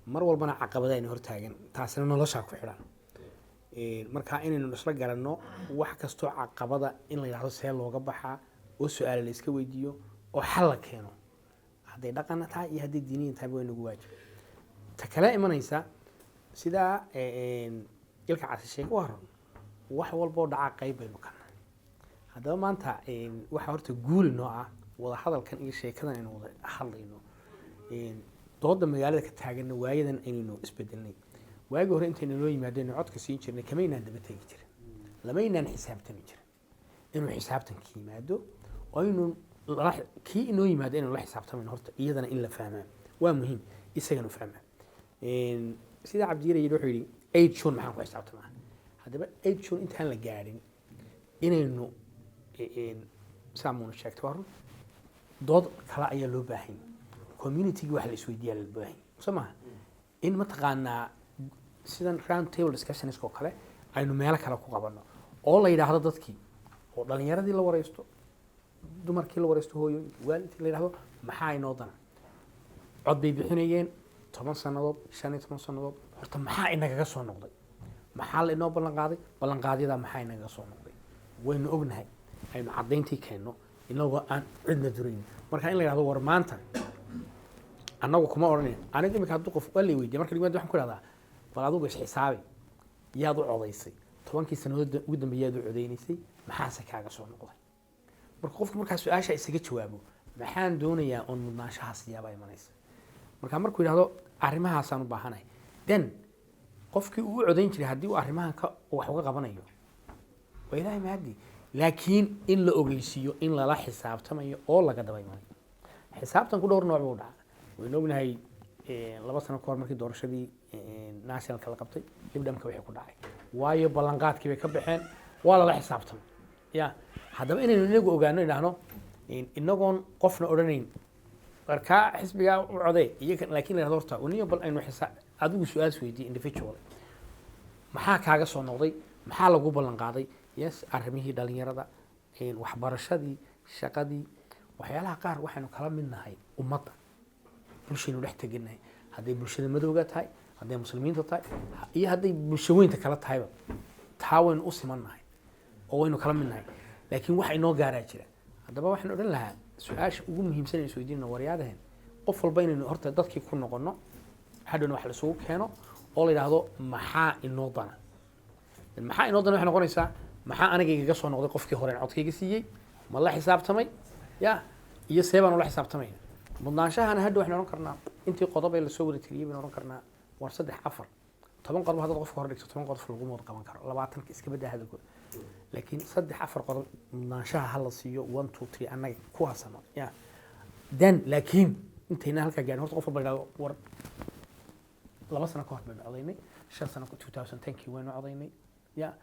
mar walbana caqabadayna hortaagan, taasina noloshaa ku xidhan. Marka inaynu isla garanno wax kastoo caqabada in la yidhahdo see looga baxaa, oo su-aale la iska weydiiyo oo xal la keeno, hadday dhaqanna tahay iyo hadday diiniyan tahay, waa nagu waajib. Ta kale imanaysa, sidaa ilka casi sheeg, waa run, wax walboo dhacaa qayb baynu ka nahay. Haddaba maanta waxaa horta guuli noo ah wada hadalkan iyo sheekadan aynu wada hadlayno. Dooda magaalada ka taaganna waayadan aynaynu isbedelnay. Waagii hore intayna noo yimaadeen codka siin jirnay, kamaynaan daba tegi jirin, lamaynaan xisaabtami jirin. Inuu xisaabtanka yimaado oo aynu kii inoo yimaado inaynu la xisaabtamayno, horta iyadana in la fahmaa waa muhiim, isagana u fahmaa. Sida Cabdiyara yidhi, wuxuu yidhi 8 June maxaan ku xisaabtamaa? Haddaba 8 June intaan la gaadhin inaynu saamuuna sheegtay, waa run, dood kale ayaa loo baahan yahay. Community-gi wax la isweydiiyaa loo baahan yahay, soo maha? In mataqaanaa sidan round table discussions oo kale aynu meelo kale ku qabanno, oo la yidhaahdo dadkii oo dhalinyaradii la wareysto, dumarkii la wareysto, hooyooyinkii, waalidkii, la yidhahdo maxaa inoo dana? Cod bay bixinayeen 10 sannadood, 15 sannadood, horta maxaa inagaga soo noqday? Maxaa la inoo ballan qaaday? Ballanqaadyadaa maxaa inagaga soo noqday? Waynu ognahay, aynu caddayntii keenno inagoo aan cidna durayn. Marka in la yidhahdo war maanta annagu kuma odhanayn. Aniga imika hadduu qof waa lay weydiiya marka dhimaad, waxaan ku idhahdaa bal adigu isxisaabi, yaad u codaysay 10kii sannadood ugu dambeeyay? Yaad u codaynaysay? Maxaase kaaga soo noqday? Marka qofku markaa su-aasha isaga jawaabo, maxaan doonayaa oon mudnaanshahaas yaabaa imanaysa. Marka markuu yidhahdo arrimahaasaan u baahanahay, then qofkii uu u codayn jiray haddii uu arrimahan ka wax uga qabanayo, waa Ilaahay mahadi. Laakiin in la ogeysiiyo in lala xisaabtamayo oo laga daba imanayo. Xisaabtanku dhowr nooc buu dhacaa, waynu ognahay. 2 sano ka hor markii doorashadii nationalka la qabtay, Lib Demka wixii ku dhacay, waayo ballanqaadkii bay ka baxeen, waa lala xisaabtamay. Ya haddaba inaynu inagu ogaano, idhaahno inagoon qofna odhanayn markaa xisbigaa u codee iyo laakiin la yidhahdo horta niyo bal aynu xisaa, adigu su-aal isweydiiye individual, maxaa kaaga soo noqday? Maxaa lagu ballan qaaday? Yes, arrimihii dhalinyarada, waxbarashadii, shaqadii, waxyaalaha qaar waxaynu kala mid nahay ummadda, bulshaynu dhex teganahay. Hadday bulshada madowga tahay, hadday muslimiinta tahay iyo hadday bulsho weynta kala tahayba, taa waynu u siman nahay oo waynu kala mid nahay, laakiin wax inoo gaaraa jira. Haddaba waxaan odhan lahaa su-aasha ugu muhiimsan aynu isweydiinayno, waryaadaheen, qof walba inaynu horta dadkii ku noqono, hadhowna wax la isugu keeno oo la yidhaahdo maxaa inoo dana? Maxaa inoo dana waxay noqonaysaa maxaa aniga igaga soo noqday qofkii hore codkayga siiyey? Ma la xisaabtamay ya iyo see baan ula xisaabtamaya? Mudnaanshahana hadhow waxaynu odhan karnaa intii qodob ee lasoo wada tiriyey baynu odhan karnaa war 3, 4, 10 qodob. Haddaad qofka hor dhigto 10 qodob laguma wada qaban karo, 20ka iska baddaa hadalkooda, laakiin 3, 4 qodob mudnaanshaha ha la siiyo, one, two, three, annaga kuwaasano ya. Then laakiin intayna halkaa gaarin, horta qof walba yidhahdo war 2 sano ka hor baynu codaynay, 5 sano, 2010kii waynu codaynay, ya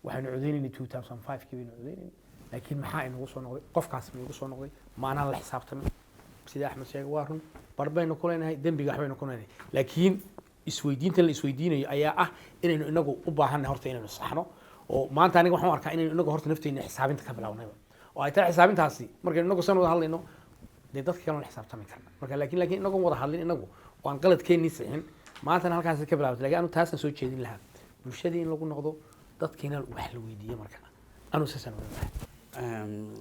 waxaynu codaynaynay 2005kii baynu codaynaynay, laakiin maxaa inagu soo noqday? Qofkaas ma igu soo noqday? Maanaan la xisaabtamay? Sida Axmed sheegay, waa run, bar baynu ku leenahay dembiga, wax baynu ku leenahay, laakiin isweydiintan la isweydiinayo ayaa ah inaynu inagu u baahannahay horta inaynu saxno. Oo maanta aniga waxaan u arkaa inaynu inagu horta nafteena xisaabinta ka bilownayba, oo ay tahay xisaabintaasi markaynu inagu san wada hadlayno, dee dadka kalena la xisaabtami karna. Marka laakiin inagoon wada hadlin inagu oo aan qaladkeennii sixin. Maantana halkaas ka bilaabatay, laakiin anu taasaan soo jeedin lahaa, bulshadii in lagu noqdo, dadkiina wax la weydiiyo. Marka anu saasaan oran lahaa.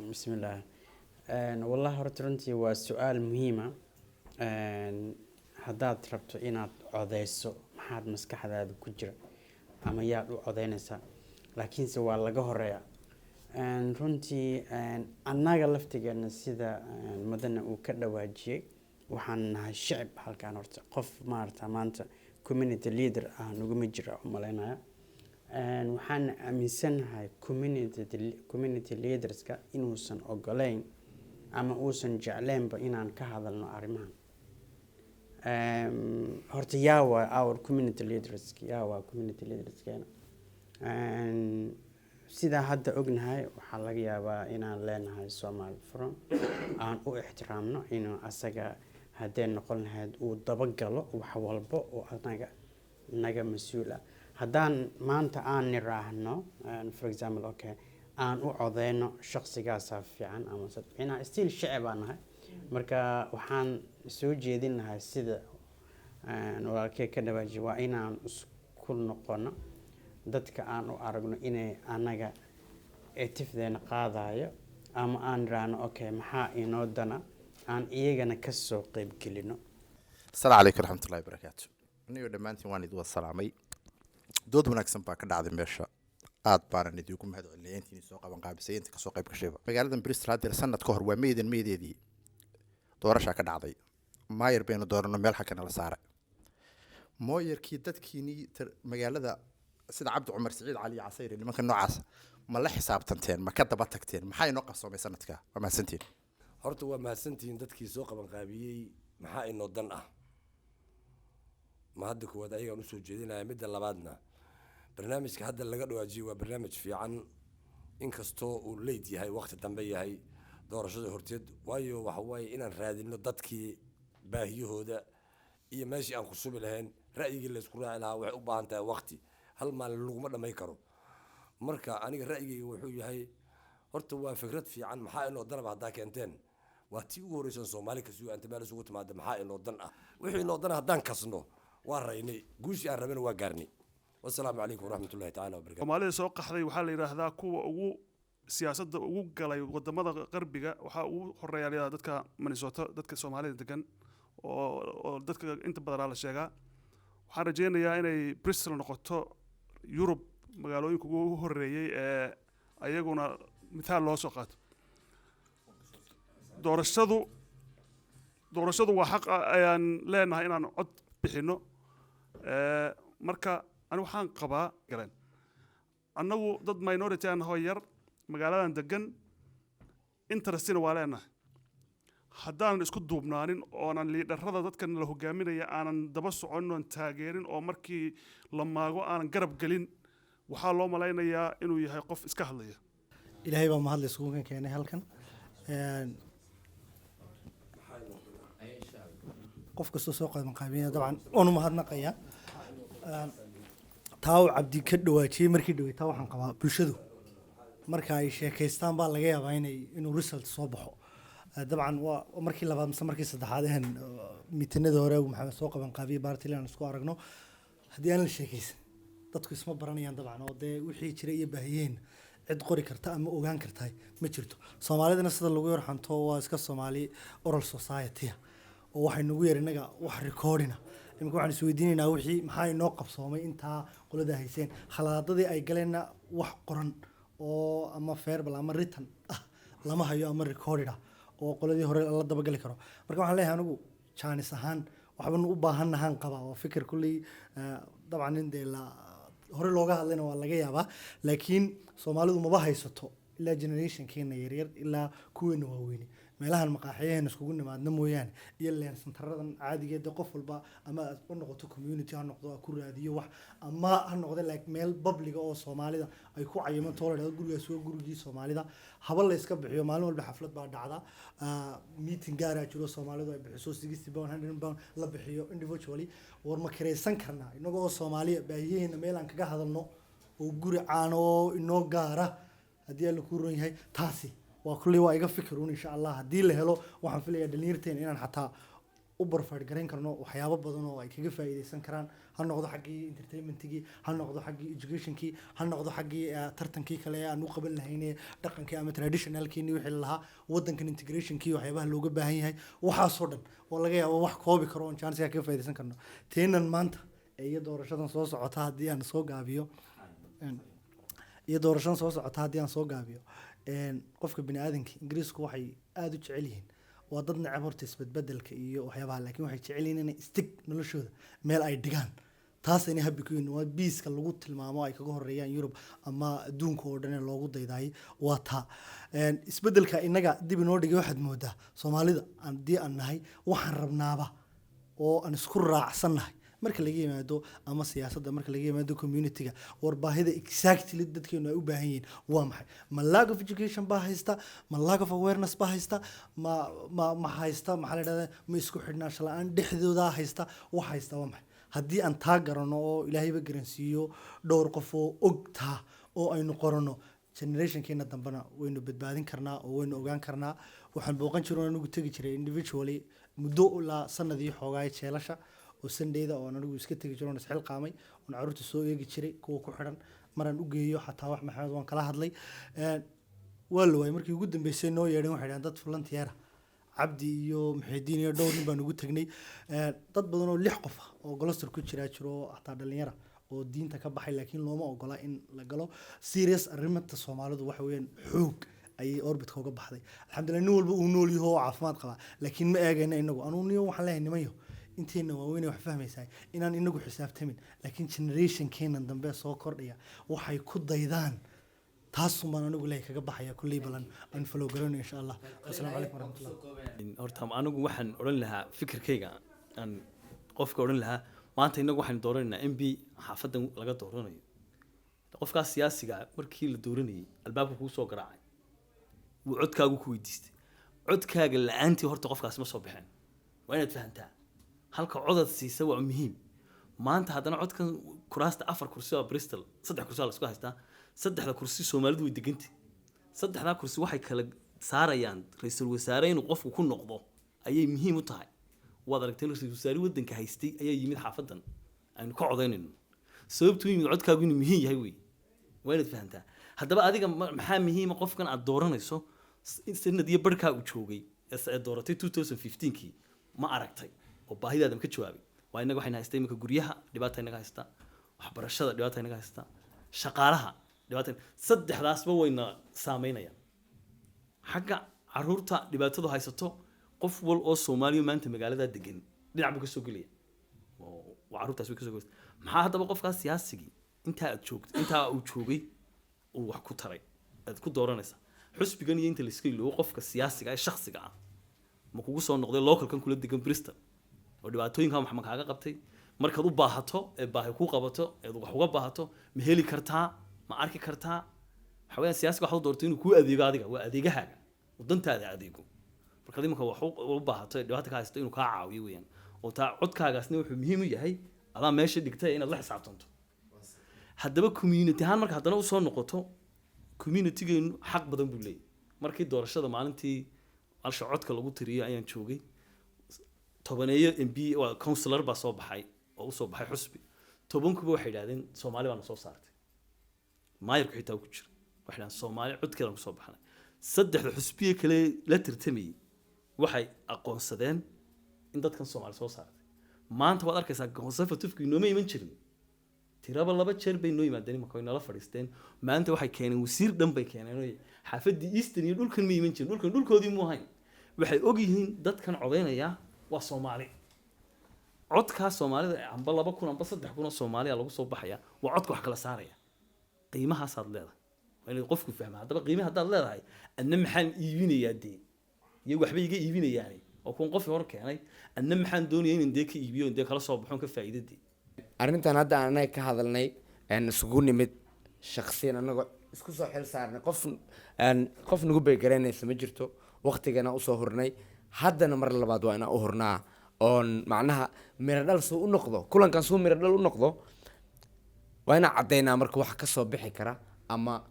Bismillaah. Wallahi horta runtii waa su-aal muhiima. Haddaad rabto inaad codeyso, maxaad maskaxdaada ku jira ama yaad u codeynaysaa? Laakiinse waa laga horeeya. Runtii annaga laftigeena, sida mudane uu ka dhawaajiyey, waxaan nahay shicib halkaan. Horta qof maarata maanta community leader ah naguma jira umaleynaya. Waxaan aaminsanahay community leaderska inuusan ogoleyn ama uusan jecleynba inaan ka hadalno arrimahan. Horta yaa waa our community leaders? Yaa waa community leaderskeena? Sidaa hadda ognahay, waxaa laga yaabaa inaan leenahay Somali Forum aan u ixtiraamno inuu asaga haddee noqon lahayd uu dabagalo wax walbo oo anaga naga mas-uul ah. Haddaan maanta aan niraahno, for example, okay, aan u codeyno shaqsigaasaa fiican ama micnaha still shicib baan nahay. Marka waxaan soo jeedin lahaa, sida walaalkey ka dhawaajiy, waa inaan isku noqono dadka aan u aragno inay anaga eetifdeena qaadayo, ama aan niraahno okay, maxaa inoo dana, aan iyagana kasoo qeybgelino. Asalaamu calaykum waraxmatullahi wabarakaatu. Anigoo dhammaantiin waan idin wada salaamay. Dood wanaagsan baa ka dhacday meesha, aad baanan idinku mahad celinaya intiini soo qaban qaabisay, inta kasoo qayb gashayba. Magaaladan Bristol haddeer sanad ka hor waa meydan meydeedii doorashaa ka dhacday. Maayar baynu doorano, meel xagga nala saaray mooyarkii. Dadkiinii magaalada sida Cabdi Cumar, Siciid Cali, Casayri, nimanka noocaas, ma la xisaabtanteen? Ma ka daba tagteen? Maxaa inoo qabsoomay sanadka? Waa mahadsantiin. Horta waa mahadsantihiin dadkii soo qabanqaabiyey maxaa inoo dan ah. Ma hadda koowaad ayagaan usoo jeedinaya. Midda labaadna, barnaamijka hadda laga dhawaajiyey waa barnaamij fiican, inkastoo uu late yahay, waqti dambe yahay, doorashada horteed. Waayo waxa waaye inaan raadino dadkii baahiyahooda iyo meeshii aan ku subi lahayn, ra'yigii laysku raaci lahaa, waxay u baahan tahay waqti. Hal maalin laguma dhamay karo. Marka aniga ra'yigayga wuxuu yahay, horta waa fikrad fiican maxaa inoo danaba haddaa keenteen. Waa tii ugu horreysan Soomaali ka suga inta meel isugu timaada maxaa inoo dan ah. Wixii inoo dan ah haddaan kasno, waa raynay, guushii aan rabana waa gaarnay. Wasalaamu calaykum waraxmatullahi tacaala wabarakatu. Soomaalida soo qaxday waxaa la yidhaahdaa kuwa ugu siyaasadda ugu galay wadamada qarbiga waxaa ugu horeeya la yidhahdaa dadka Minnesota, dadka Soomaalida degan oo dadka inta badanaa la sheegaa. Waxaan rajaynayaa inay Bristol noqoto Yurub magaalooyinka ugu horeeyey ee ayaguna mithaal loo soo qaato. Doorashadu waa xaq ayaan leenahay inaan cod bixino. Marka ani waxaan qabaa galeen annagu dad minority aan nahoo yar magaaladan degan, interestina waa leenahay. Haddaanan isku duubnaanin oonan leaderada dadkan la hogaaminaya aanan daba soconin oon taageerin oo markii la maago aanan garab gelin, waxaa loo malaynayaa inuu yahay qof iska hadlaya. Ilaahay baa mahad la isugu kan keenay halkan. Qof kastoo soo qaban qaabinaya dabcan waan u mahadnaqayaa. Taa uu Cabdi ka dhawaajiyey markii dhawey, taa waxaan qabaa bulshadu marka ay sheekaystaan baa laga yaabaa inuu result soo baxo. Dabcan waa markii labaad mise markii saddexaad ahan miitinadii hore uu Maxamed soo qaban qaabiyey baartil aan isku aragno. Haddii aan la sheekaysan, dadku isma baranayaan dabcan, oo dee wixii jiray iyo baahiyeen cid qori karta ama ogaan kartahay ma jirto. Soomaalidana sida lagu yar xanto waa iska Soomaali oral society oo waxay nagu yar innaga wax recordina. Iminka waxaan isweydiinaynaa wixii maxaa inoo qabsoomay intaa qolada hayseen, khalaadadii ay galeenna wax qoran oo ama verbal ama written ah lama hayo ama recorded ah oo qoladii hore la dabagali karo. Marka waxaan leeyahay anigu jaanis ahaan waxbanu u baahannahaan qabaa oo fikir kulley dabcan in dee la hore looga hadlayna waa laga yaabaa, laakiin Soomaalidu maba haysato ilaa generationkeena yaryar ilaa kuweena waaweyne meelahan maqaaxiyaheena iskugu nimaadna mooyaane iyo leen santaradan caadigeeda qof walba ama aad u noqoto community ha noqdo ha ku raadiyo wax ama ha noqdo like meel public oo Soomaalida ay ku cayimanto oo la dhahdo gurigaas waa gurigii Soomaalida, haba la iska bixiyo. Maalin walba xaflad baa dhacda, meeting gaaraa jiro Soomaalidu ay bixiso £60, £100 la bixiyo individually. War ma kiraysan karnaa inagoo oo Soomaaliya baahiyaheena meel aan kaga hadalno oo guri caano oo inoo gaara haddii Alla kuu ron yahay? Taasi waa kulley waa iga fikir un. Insha Allah haddii la helo, waxaan filayaa dhalinyarteena inaan xataa U provide garayn karno waxyaabo badan oo ay kaga faa'iideysan karaan, ha noqdo xaggii entertainmentkii, ha noqdo xaggii educationkii, ha noqdo xaggii tartankii kale ee aan u qaban lahayne dhaqankii ama traditionalkiini wixii la lahaa, wadankan integrationkii, waxyaabaha looga baahan yahay, waxaasoo dhan oo laga yaabo wax koobi karo oon chance kaga faa'iideysan karno. Teenan maanta ee iyo doorashadan soo socota haddii aan soo gaabiyo, iyo doorashadan soo socota haddii aan soo gaabiyo, qofka bini aadanka Ingiriisku waxay aada u jecel yihiin, waa dad neceb horta isbedbedelka iyo waxyaabaha, laakiin waxay jecel yihiin inay stick noloshooda meel ay dhigaan. Taasayna happy ku yihiin. Waa biiska lagu tilmaamo ay kaga horeeyaan Yurub ama adduunka oo dhan ee loogu daydaayay waa taa. Isbedelka innaga dib inoo dhigay, waxaad moodaa Soomaalida haddii aan nahay, waxaan rabnaaba oo aan isku raacsannahay marka laga yimaado ama siyaasadda, marka laga yimaado community-ga, warbaahida exactly dadkeenu ay u baahan yihiin waa maxay? Ma lack of education baa haysta? Ma lack of awareness baa haysta? Ma haysta, maxaa la dhahdaa, ma isku xidhnaansho la-aan dhexdooda haysta? Wax haysta waa maxay? Haddii aan taa garano oo Ilaahayba garansiiyo dhowr qof oo og taa oo aynu qorano, generationkeena dambena waynu badbaadin karnaa oo waynu ogaan karnaa. Waxaan booqan jiro, anigu tegi jiray individually muddo ilaa sanad iyo xoogaay jeelasha oo Sundayda oo anigu iska tegi jiro oon isxilqaamay oon carruurta soo eegi jiray kuwa ku xidhan, maraan u geeyo xataa wax. Maxamed waan kala hadlay. Waa la waayay. Markii ugu dambeysay noo yeedheen, waxay dhaheen dad volunteer ah, Cabdi iyo Muxiidiin iyo dhowr nin baan ugu tagnay. Dad badan oo lix qof ah oo Gloucester ku jiraa jiro, xataa dhalinyara oo diinta ka baxay, laakiin looma ogola in la galo serious arrimata. Soomaalidu waxa weeyaan xoog ayay orbitka uga baxday. Alxamdulillah, nin walba uu nool yaho oo caafimaad qabaa, laakiin ma eegayna inagu. Anuu niyo waxaan leeyahay, nimanyo inteena waaweyn wax fahmaysaa, inaan inagu xisaabtamin, laakiin generationkeenan dambe soo kordhaya waxay ku daydaan. Taasun baan anigu leeyahay kaga baxaya kulley balan aan follow garayno, insha Allah. Asalaamu calaykum waraxmatullah. Horta anigu waxaan odhan lahaa, fikirkayga aan qofka odhan lahaa, maanta innagu waxaynu dooranaynaa MP xaafadan laga dooranayo. Qofkaas siyaasiga markii la dooranayay albaabka kuu soo garaacay, wuu codkaagu ku weydiistay. Codkaaga la-aantii horta qofkaas ma soo baxeen. Waa inaad fahantaa halka codad siisa waa muhiim. Maanta haddana codkan kuraasta, afar kursi waa Bristol, saddex kursi waa la isku haystaa. Saddexda kursi Soomaalidu way degantay. Saddexdaa kursi waxay kala saarayaan ra-iisul wasaare inuu qofku ku noqdo ayay muhiim u tahay. Waad aragtay, ra-iisul wasaare waddanka haystay ayaa yimid xaafadan aynu ka codaynayno. Sababtuu yimid codkaagu inuu muhiim yahay wey. Waa inaad fahantaa. Haddaba adiga maxaa muhiima qofkan aad dooranayso sanad iyo barhkaa uu joogay ee dooratay 2015kii ma aragtay oo baahidaada ma ka jawaabay? Waa innaga waxayna haystaa iminka guryaha dhibaata inaga haysta, waxbarashada dhibaata inaga haysta, shaqaalaha dhibaata, saddexdaasba wayna saameynayaan. Xagga caruurta dhibaatadu haysato, qof wal oo Soomaaliya maanta magaalada degan dhinac buu ka soo gelaya oo waa carruurtaas way ka soo gelaysa. Maxaa haddaba qofkaas siyaasigii intaa aad joogto, intaa uu joogay uu wax ku taray aad ku dooranaysaa? Xusbigan iyo inta layska iloobo, qofka siyaasiga ee shakhsiga ah ma kugu soo noqday localkan kula degan Bristol oo dhibaatooyinkan wax ma kaaga qabtay? Markaad u baahato ee baahi kuu qabato eed wax uga baahato, ma heli kartaa? Ma arki kartaa? Waxa weeyaan siyaasiga waxaad u doortay inuu kuu adeego adiga, waa adeegahaaga, uu dantaada adeego. Markaad iminka wax u baahato ee dhibaata ka haysato inuu kaa caawiyo weeyaan. Oo taa codkaagaasna wuxuu muhiim u yahay adaa meesha dhigtay inaad la xisaabtanto. Haddaba community ahaan marka haddana usoo noqoto, communitygeenu xaq badan buu leeyahay. Markii doorashada maalintii alsha codka lagu tiriyo ayaan joogay. Tobaneeyo MP waa councillor baa soo baxay oo usoo baxay xusbi. 10kuba waxay yidhahdeen Soomaali baana soo saartay. Maayarku xitaa ku jira. Waxay yidhahdeen Soomaali codkeedaan kusoo baxnay. Saddexda xusbiye kale la tartamayay waxay aqoonsadeen in dadkan Soomaali soo saartay. Maanta waad arkaysaa, Conservative inooma iman jirin, tiraba laba jeer bay noo yimaadeen, imaka way nala fadhiisteen. Maanta waxay keeneen wasiir dhan bay keeneen oo xaafaddii Eastern iyo dhulkan ma iman jirin, dhulkan dhulkoodii muu ahayn. Waxay og yihiin dadkan codaynaya waa Soomaali. Codkaa Soomaalida amba 2000 amba 3000 oo Soomaaliya lagu soo baxaya, waa codka wax kala saaraya. Qiimahaasaad leedahay waa inaad qofku fahma. Haddaba qiimaha haddaad leedahay, adna maxaan iibinayaa dee? Iyo waxba iga iibinayaani oo kuwan qofkii hor keenay, adna maxaan doonaya inaan dee ka iibiyo, dee kala soo baxoon ka faa'iido dee? Arrintan hadda aan anaga ka hadalnay een isugu nimid shakhsiyan, anagoo isku soo xil saarnay, qof een qof nagu beegaraynaysa ma jirto. Waqtigana usoo hurnay, haddana mar labaad waa inaan u hurnaa oon macnaha miro dhal suu u noqdo kulankan, suu miro dhal u noqdo waa inaan caddaynaa marka waxa kasoo bixi kara ama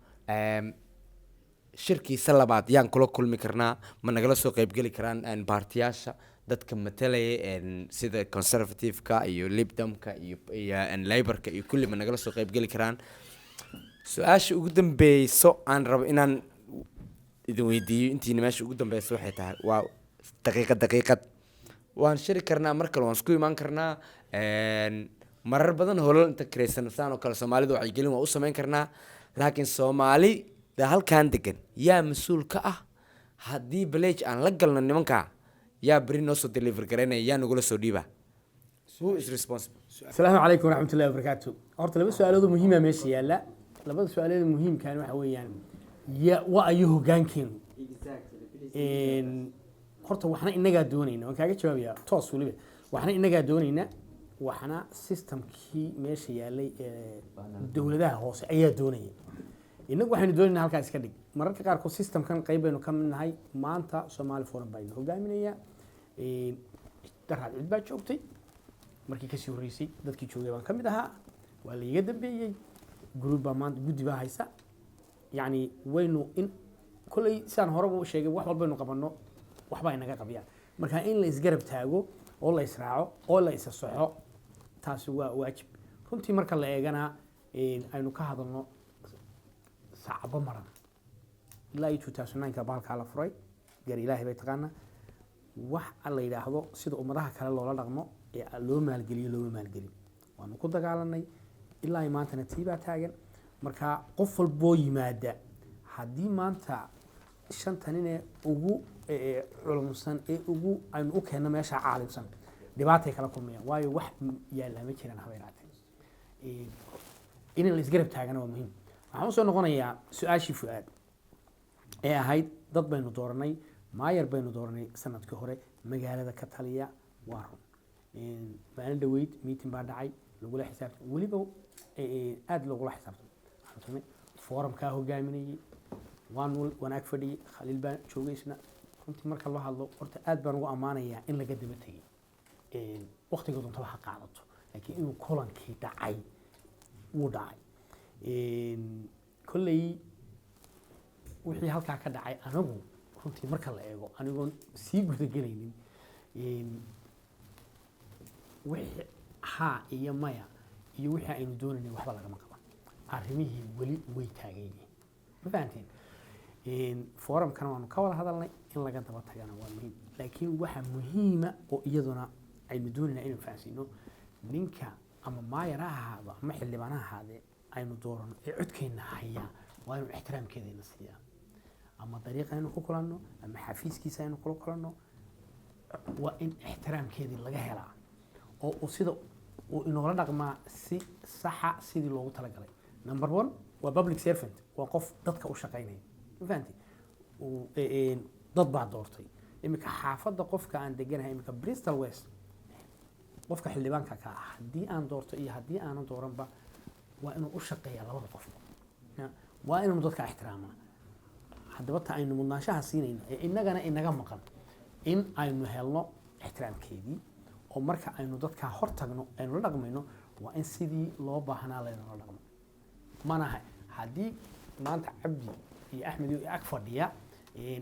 Shirkiisa labaad yaan kula kulmi karnaa? Ma nagala soo qaybgeli karaan baartiyaasha dadka matalaya, sida Conservative-ka iyo Lib Dem-ka iyo Labour-ka iyo kulli, ma nagala soo qaybgeli karaan? Su-aasha ugu dambeyso aan rabo inaan idin weydiiyo intiina meesha ugu dambeysa waxay tahay, waa daqiiqad daqiiqad. Waan shiri karnaa, mar kale waan isku imaan karnaa, marar badan holal inta kiraysan saan oo kale Soomaalida wacyigelin waa u samayn karnaa, laakiin Soomaali da halkan degan yaa mas-uul ka ah? Haddii pledge aan la galno nimanka, yaa beri noo soo deliver garaynaya? Yaa nagula soo dhiiba? Who is responsible? Asalaamu calaykum waraxmat ullahi wabarakaatu. Horta laba su-aalood oo muhiima meesha yaalla. Labada su-aalood muhiimkan waxa weeyaan, ya wa ayo hoggaankeenu? Horta waxna innagaa doonayna, waan kaaga jawaabayaa toos weliba. Waxna innagaa doonayna, waxna systemkii meesha yaallay ee dowladaha hoose ayaa doonaya. Innagu waxaynu doonaynaa halkaa iska dhig. Mararka qaarkood systemkan qayb baynu ka mid nahay. Maanta Somali Forum baynu hogaaminayaa. Daraad cid baa joogtay, markii kasii horreysay dadkii joogay baan ka mid ahaa, waa la iga dambeeyey. Group baa maanta guddi baa haysa. Yacni waynu in kolley sidaan horeba u sheegay, wax walbaynu qabanno waxbaa inaga qabiyaan. Marka in la isgarab taago oo la israaco oo la isa soxo, taasi waa waajib. Runtii marka la eegana, aynu ka hadalno sacbo maran ilaa iyo 2009ka bahalkaa la furay, gar Ilaahay bay taqaanaa. Wax la yidhaahdo sida ummadaha kale loola dhaqmo ee loo maalgeliyo looma maalgelin. Waanu ku dagaalanay, ilaa iyo maantana tii baa taagan. Marka qof walboo yimaada, haddii maanta shanta nin ee ugu culumsan ee ugu aynu u keenno meesha caalimsan, dhibaatay kala kulmayaan, waayo wax yaallaa ma jiraan haba yaraatee. In la isgarab taagana waa muhiim. Waxaan usoo noqonayaa su-aashii Fu'aad ee ahayd, dad baynu dooranay, maayar baynu dooranay sanadkii hore, magaalada ka taliya. Waa run. Maalin dhaweyd meeting baa dhacay lagula xisaabtan, weliba aada loogula xisaabtan. Waxaanu tagnay forumkaa hogaaminayay, waan wanaag fadhiyey, Khaliil baa joogay isna. Runtii marka loo hadlo, horta aad baan ugu ammaanayaa in laga daba tegey. Waqtiga doontaba ha qaadato, laakiin inuu kulankii dhacay wuu dhacay. Kolley wixii halkaa ka dhacay, anigu runtii marka la eego, anigoon sii gudagelaynin wixii haa iyo maya iyo wixii aynu doonaynay, waxba lagama qaban. Arrimihii weli way taagan yihiin, ma fahanteen? Forumkana waanu ka wada hadalnay, in laga daba tagana waa muhiim. Laakiin waxa muhiima oo iyaduna aynu doonayna inaynu fahansiino ninka, ama maayar ha ahaado ama xildhibaan ha ahaadee, aynu doorano ee codkeenna hayaa, waa inuu ixtiraamkeedayna siiyaa. Ama dariiqa aynu ku kulanno ama xafiiskiisa aynu kula kulanno, waa in ixtiraamkeedii laga helaa oo uu sida uu inoola dhaqmaa si saxa sidii loogu talagalay. Number one, waa public servant, waa qof dadka u shaqaynaya, ma fahanti? Dad baa doortay. Iminka xaafadda qofka aan deganahay, iminka Bristol West, qofka xildhibaanka ka ah, haddii aan doorto iyo haddii aanan dooranba, waa inuu u shaqeeyaa labada qof. Waa inuu dadka ixtiraamaa. Haddaba ta aynu mudnaanshaha siinayno ee innagana inaga maqan, in aynu helno ixtiraamkeedii, oo marka aynu dadkaa hor tagno aynu la dhaqmayno, waa in sidii loo baahnaa laynala dhaqmo. Manaha haddii maanta Cabdi iyo Axmed iyo ag fadhiya,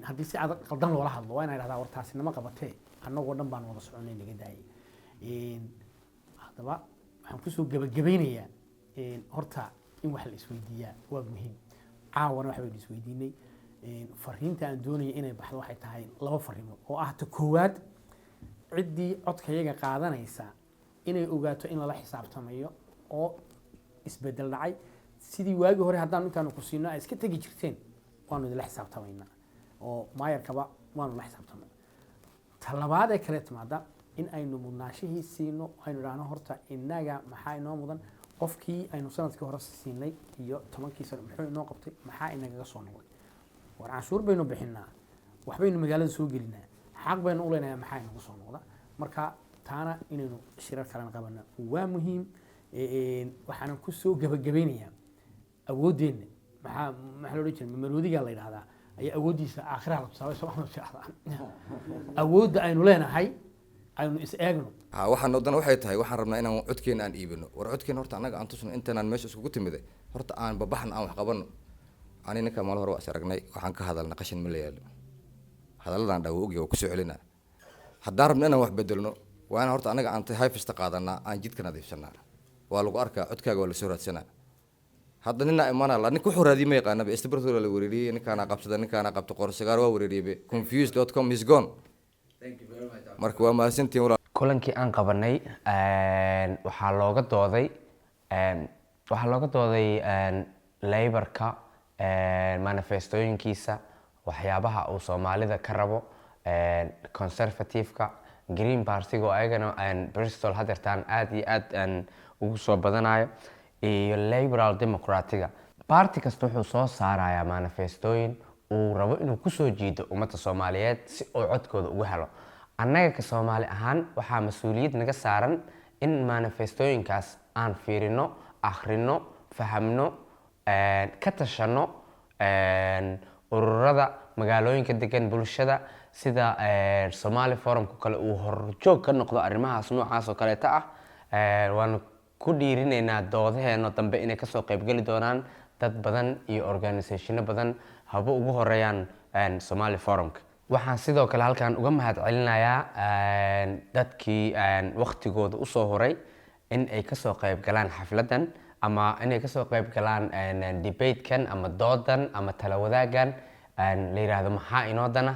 haddii si adag qaldan loola hadlo, waa inay dhahdaa, war taasi nama qabatee, annagoo dhan baan wada soconay, naga daayay. Haddaba waxaan kusoo gebagabaynayaa, horta in wax la isweydiiyaa waa muhiim. Caawana wax baynu isweydiinay. Fariinta aan doonaya inay baxdo waxay tahay laba fariimood oo ah: ta koowaad, ciddii codkayaga qaadanaysa inay ogaato in lala xisaabtamayo oo isbedel dhacay. Sidii waagii hore haddaan intaanu ku siino ay iska tegi jirteen, waanu idinla xisaabtamaynaa oo maayarkaba waanu la xisaabtamay. Ta labaad ee kale timaada, in aynu mudnaanshihii siino, aynu idhaahno horta innaga maxaa inoo mudan? Qofkii aynu sanadkii hore siinay iyo 10kii sano muxuu inoo qabtay? Maxaa inagaga soo noqday? War canshuur baynu bixinaa, waxbaynu magaalada soo gelinaa, xaq baynu u leenahay, maxaa inagu soo noqda? Marka taana inaynu shirar kalena qabana waa muhiim. Waxaanan kusoo gabagabeynayaa, awooddeenna maxaa la odhan jiray, maroodigaa la yidhahdaa ayaa awooddiisa aakhiraha la tusaabay, Soomaalida tidhahdaa. Awoodda aynu leenahay aynu is eegno. Ha, waxaan wadana waxay tahay, waxaan rabnaa inaan codkeena aan iibino. War codkeena horta annaga aan tusno. Intaanaan meesha iskugu timiday, horta aan babaxno, aan wax qabano. Ani ninka maal hore waa is aragnay, waxaan ka hadalna qashin ma la yaalo. Hadalladan dhawo ogya waa kusoo celinaa. Haddaan rabno inaan wax bedelno, waa inaan horta anaga aan hayfista qaadanaa, aan jidka nadiifsanaa. Waa lagu arkaa, codkaaga waa lasoo raadsanaa. Hadda ninaa imaanaa la ninka wuxuu raadiyay ma yaqaanaba. Istabartooda la wareeriyey, ninkaana qabsada, ninkaana qabta, qorsagaar waa wareeriyey. Confused.com is gone. Marka waa mahadsantihiin walaal. Kulankii aan qabanay waxaa looga dooday Labourka manifestooyinkiisa, waxyaabaha uu Soomaalida ka rabo, Conservative-ka, Green Party-ga oo ayagana Bristol hadeertaan aad iyo aad ugu soo badanayo, iyo Liberal Democratic-ga. Party kasta wuxuu soo saarayaa manifestooyin uu rabo inuu kusoo jiido ummadda Soomaaliyeed si uu codkooda ugu helo. Annaga ka Soomaali ahaan waxaa mas-uuliyad naga saaran in manifestooyinkaas aan fiirino, akhrino, fahamno, ka tashano ururada magaalooyinka degan, bulshada, sida Somali Forumka kale uu horjoog ka noqdo arrimahaas noocaas oo kaleeta ah. Waanu ku dhiirinaynaa doodaheena dambe inay kasoo qaybgeli doonaan dad badan iyo organisationo badan, haba ugu horeeyaan Somali Forumka. Waxaan sidoo kale halkan uga mahad celinayaa dadkii waktigooda usoo horay in ay kasoo qayb galaan xafladan ama inay kasoo qayb galaan debatekan ama doodan ama tala wadaagan la yiraahdo "Maxaa inoo dana?"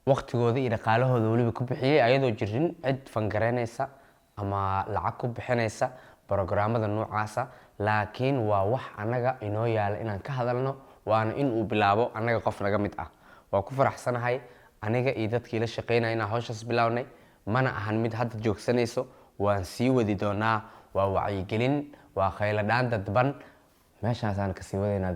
Waktigooda iyo dhaqaalahooda weliba ku bixiyey, ayadoo jirin cid fangareynaysa ama lacag ku bixinaysa programada noocaasa. Laakiin waa wax annaga inoo yaala inaan ka hadalno, waana in uu bilaabo annaga qof naga mid ah. Waa ku faraxsanahay aniga iyo dadkii la shaqeynaya inaan hawshaas bilownay. Mana ahan mid hadda joogsanayso, waan sii wadi doonaa. Waa wacyigelin, waa khayladhaan dadban, meeshaasaan kasii wadaynaa.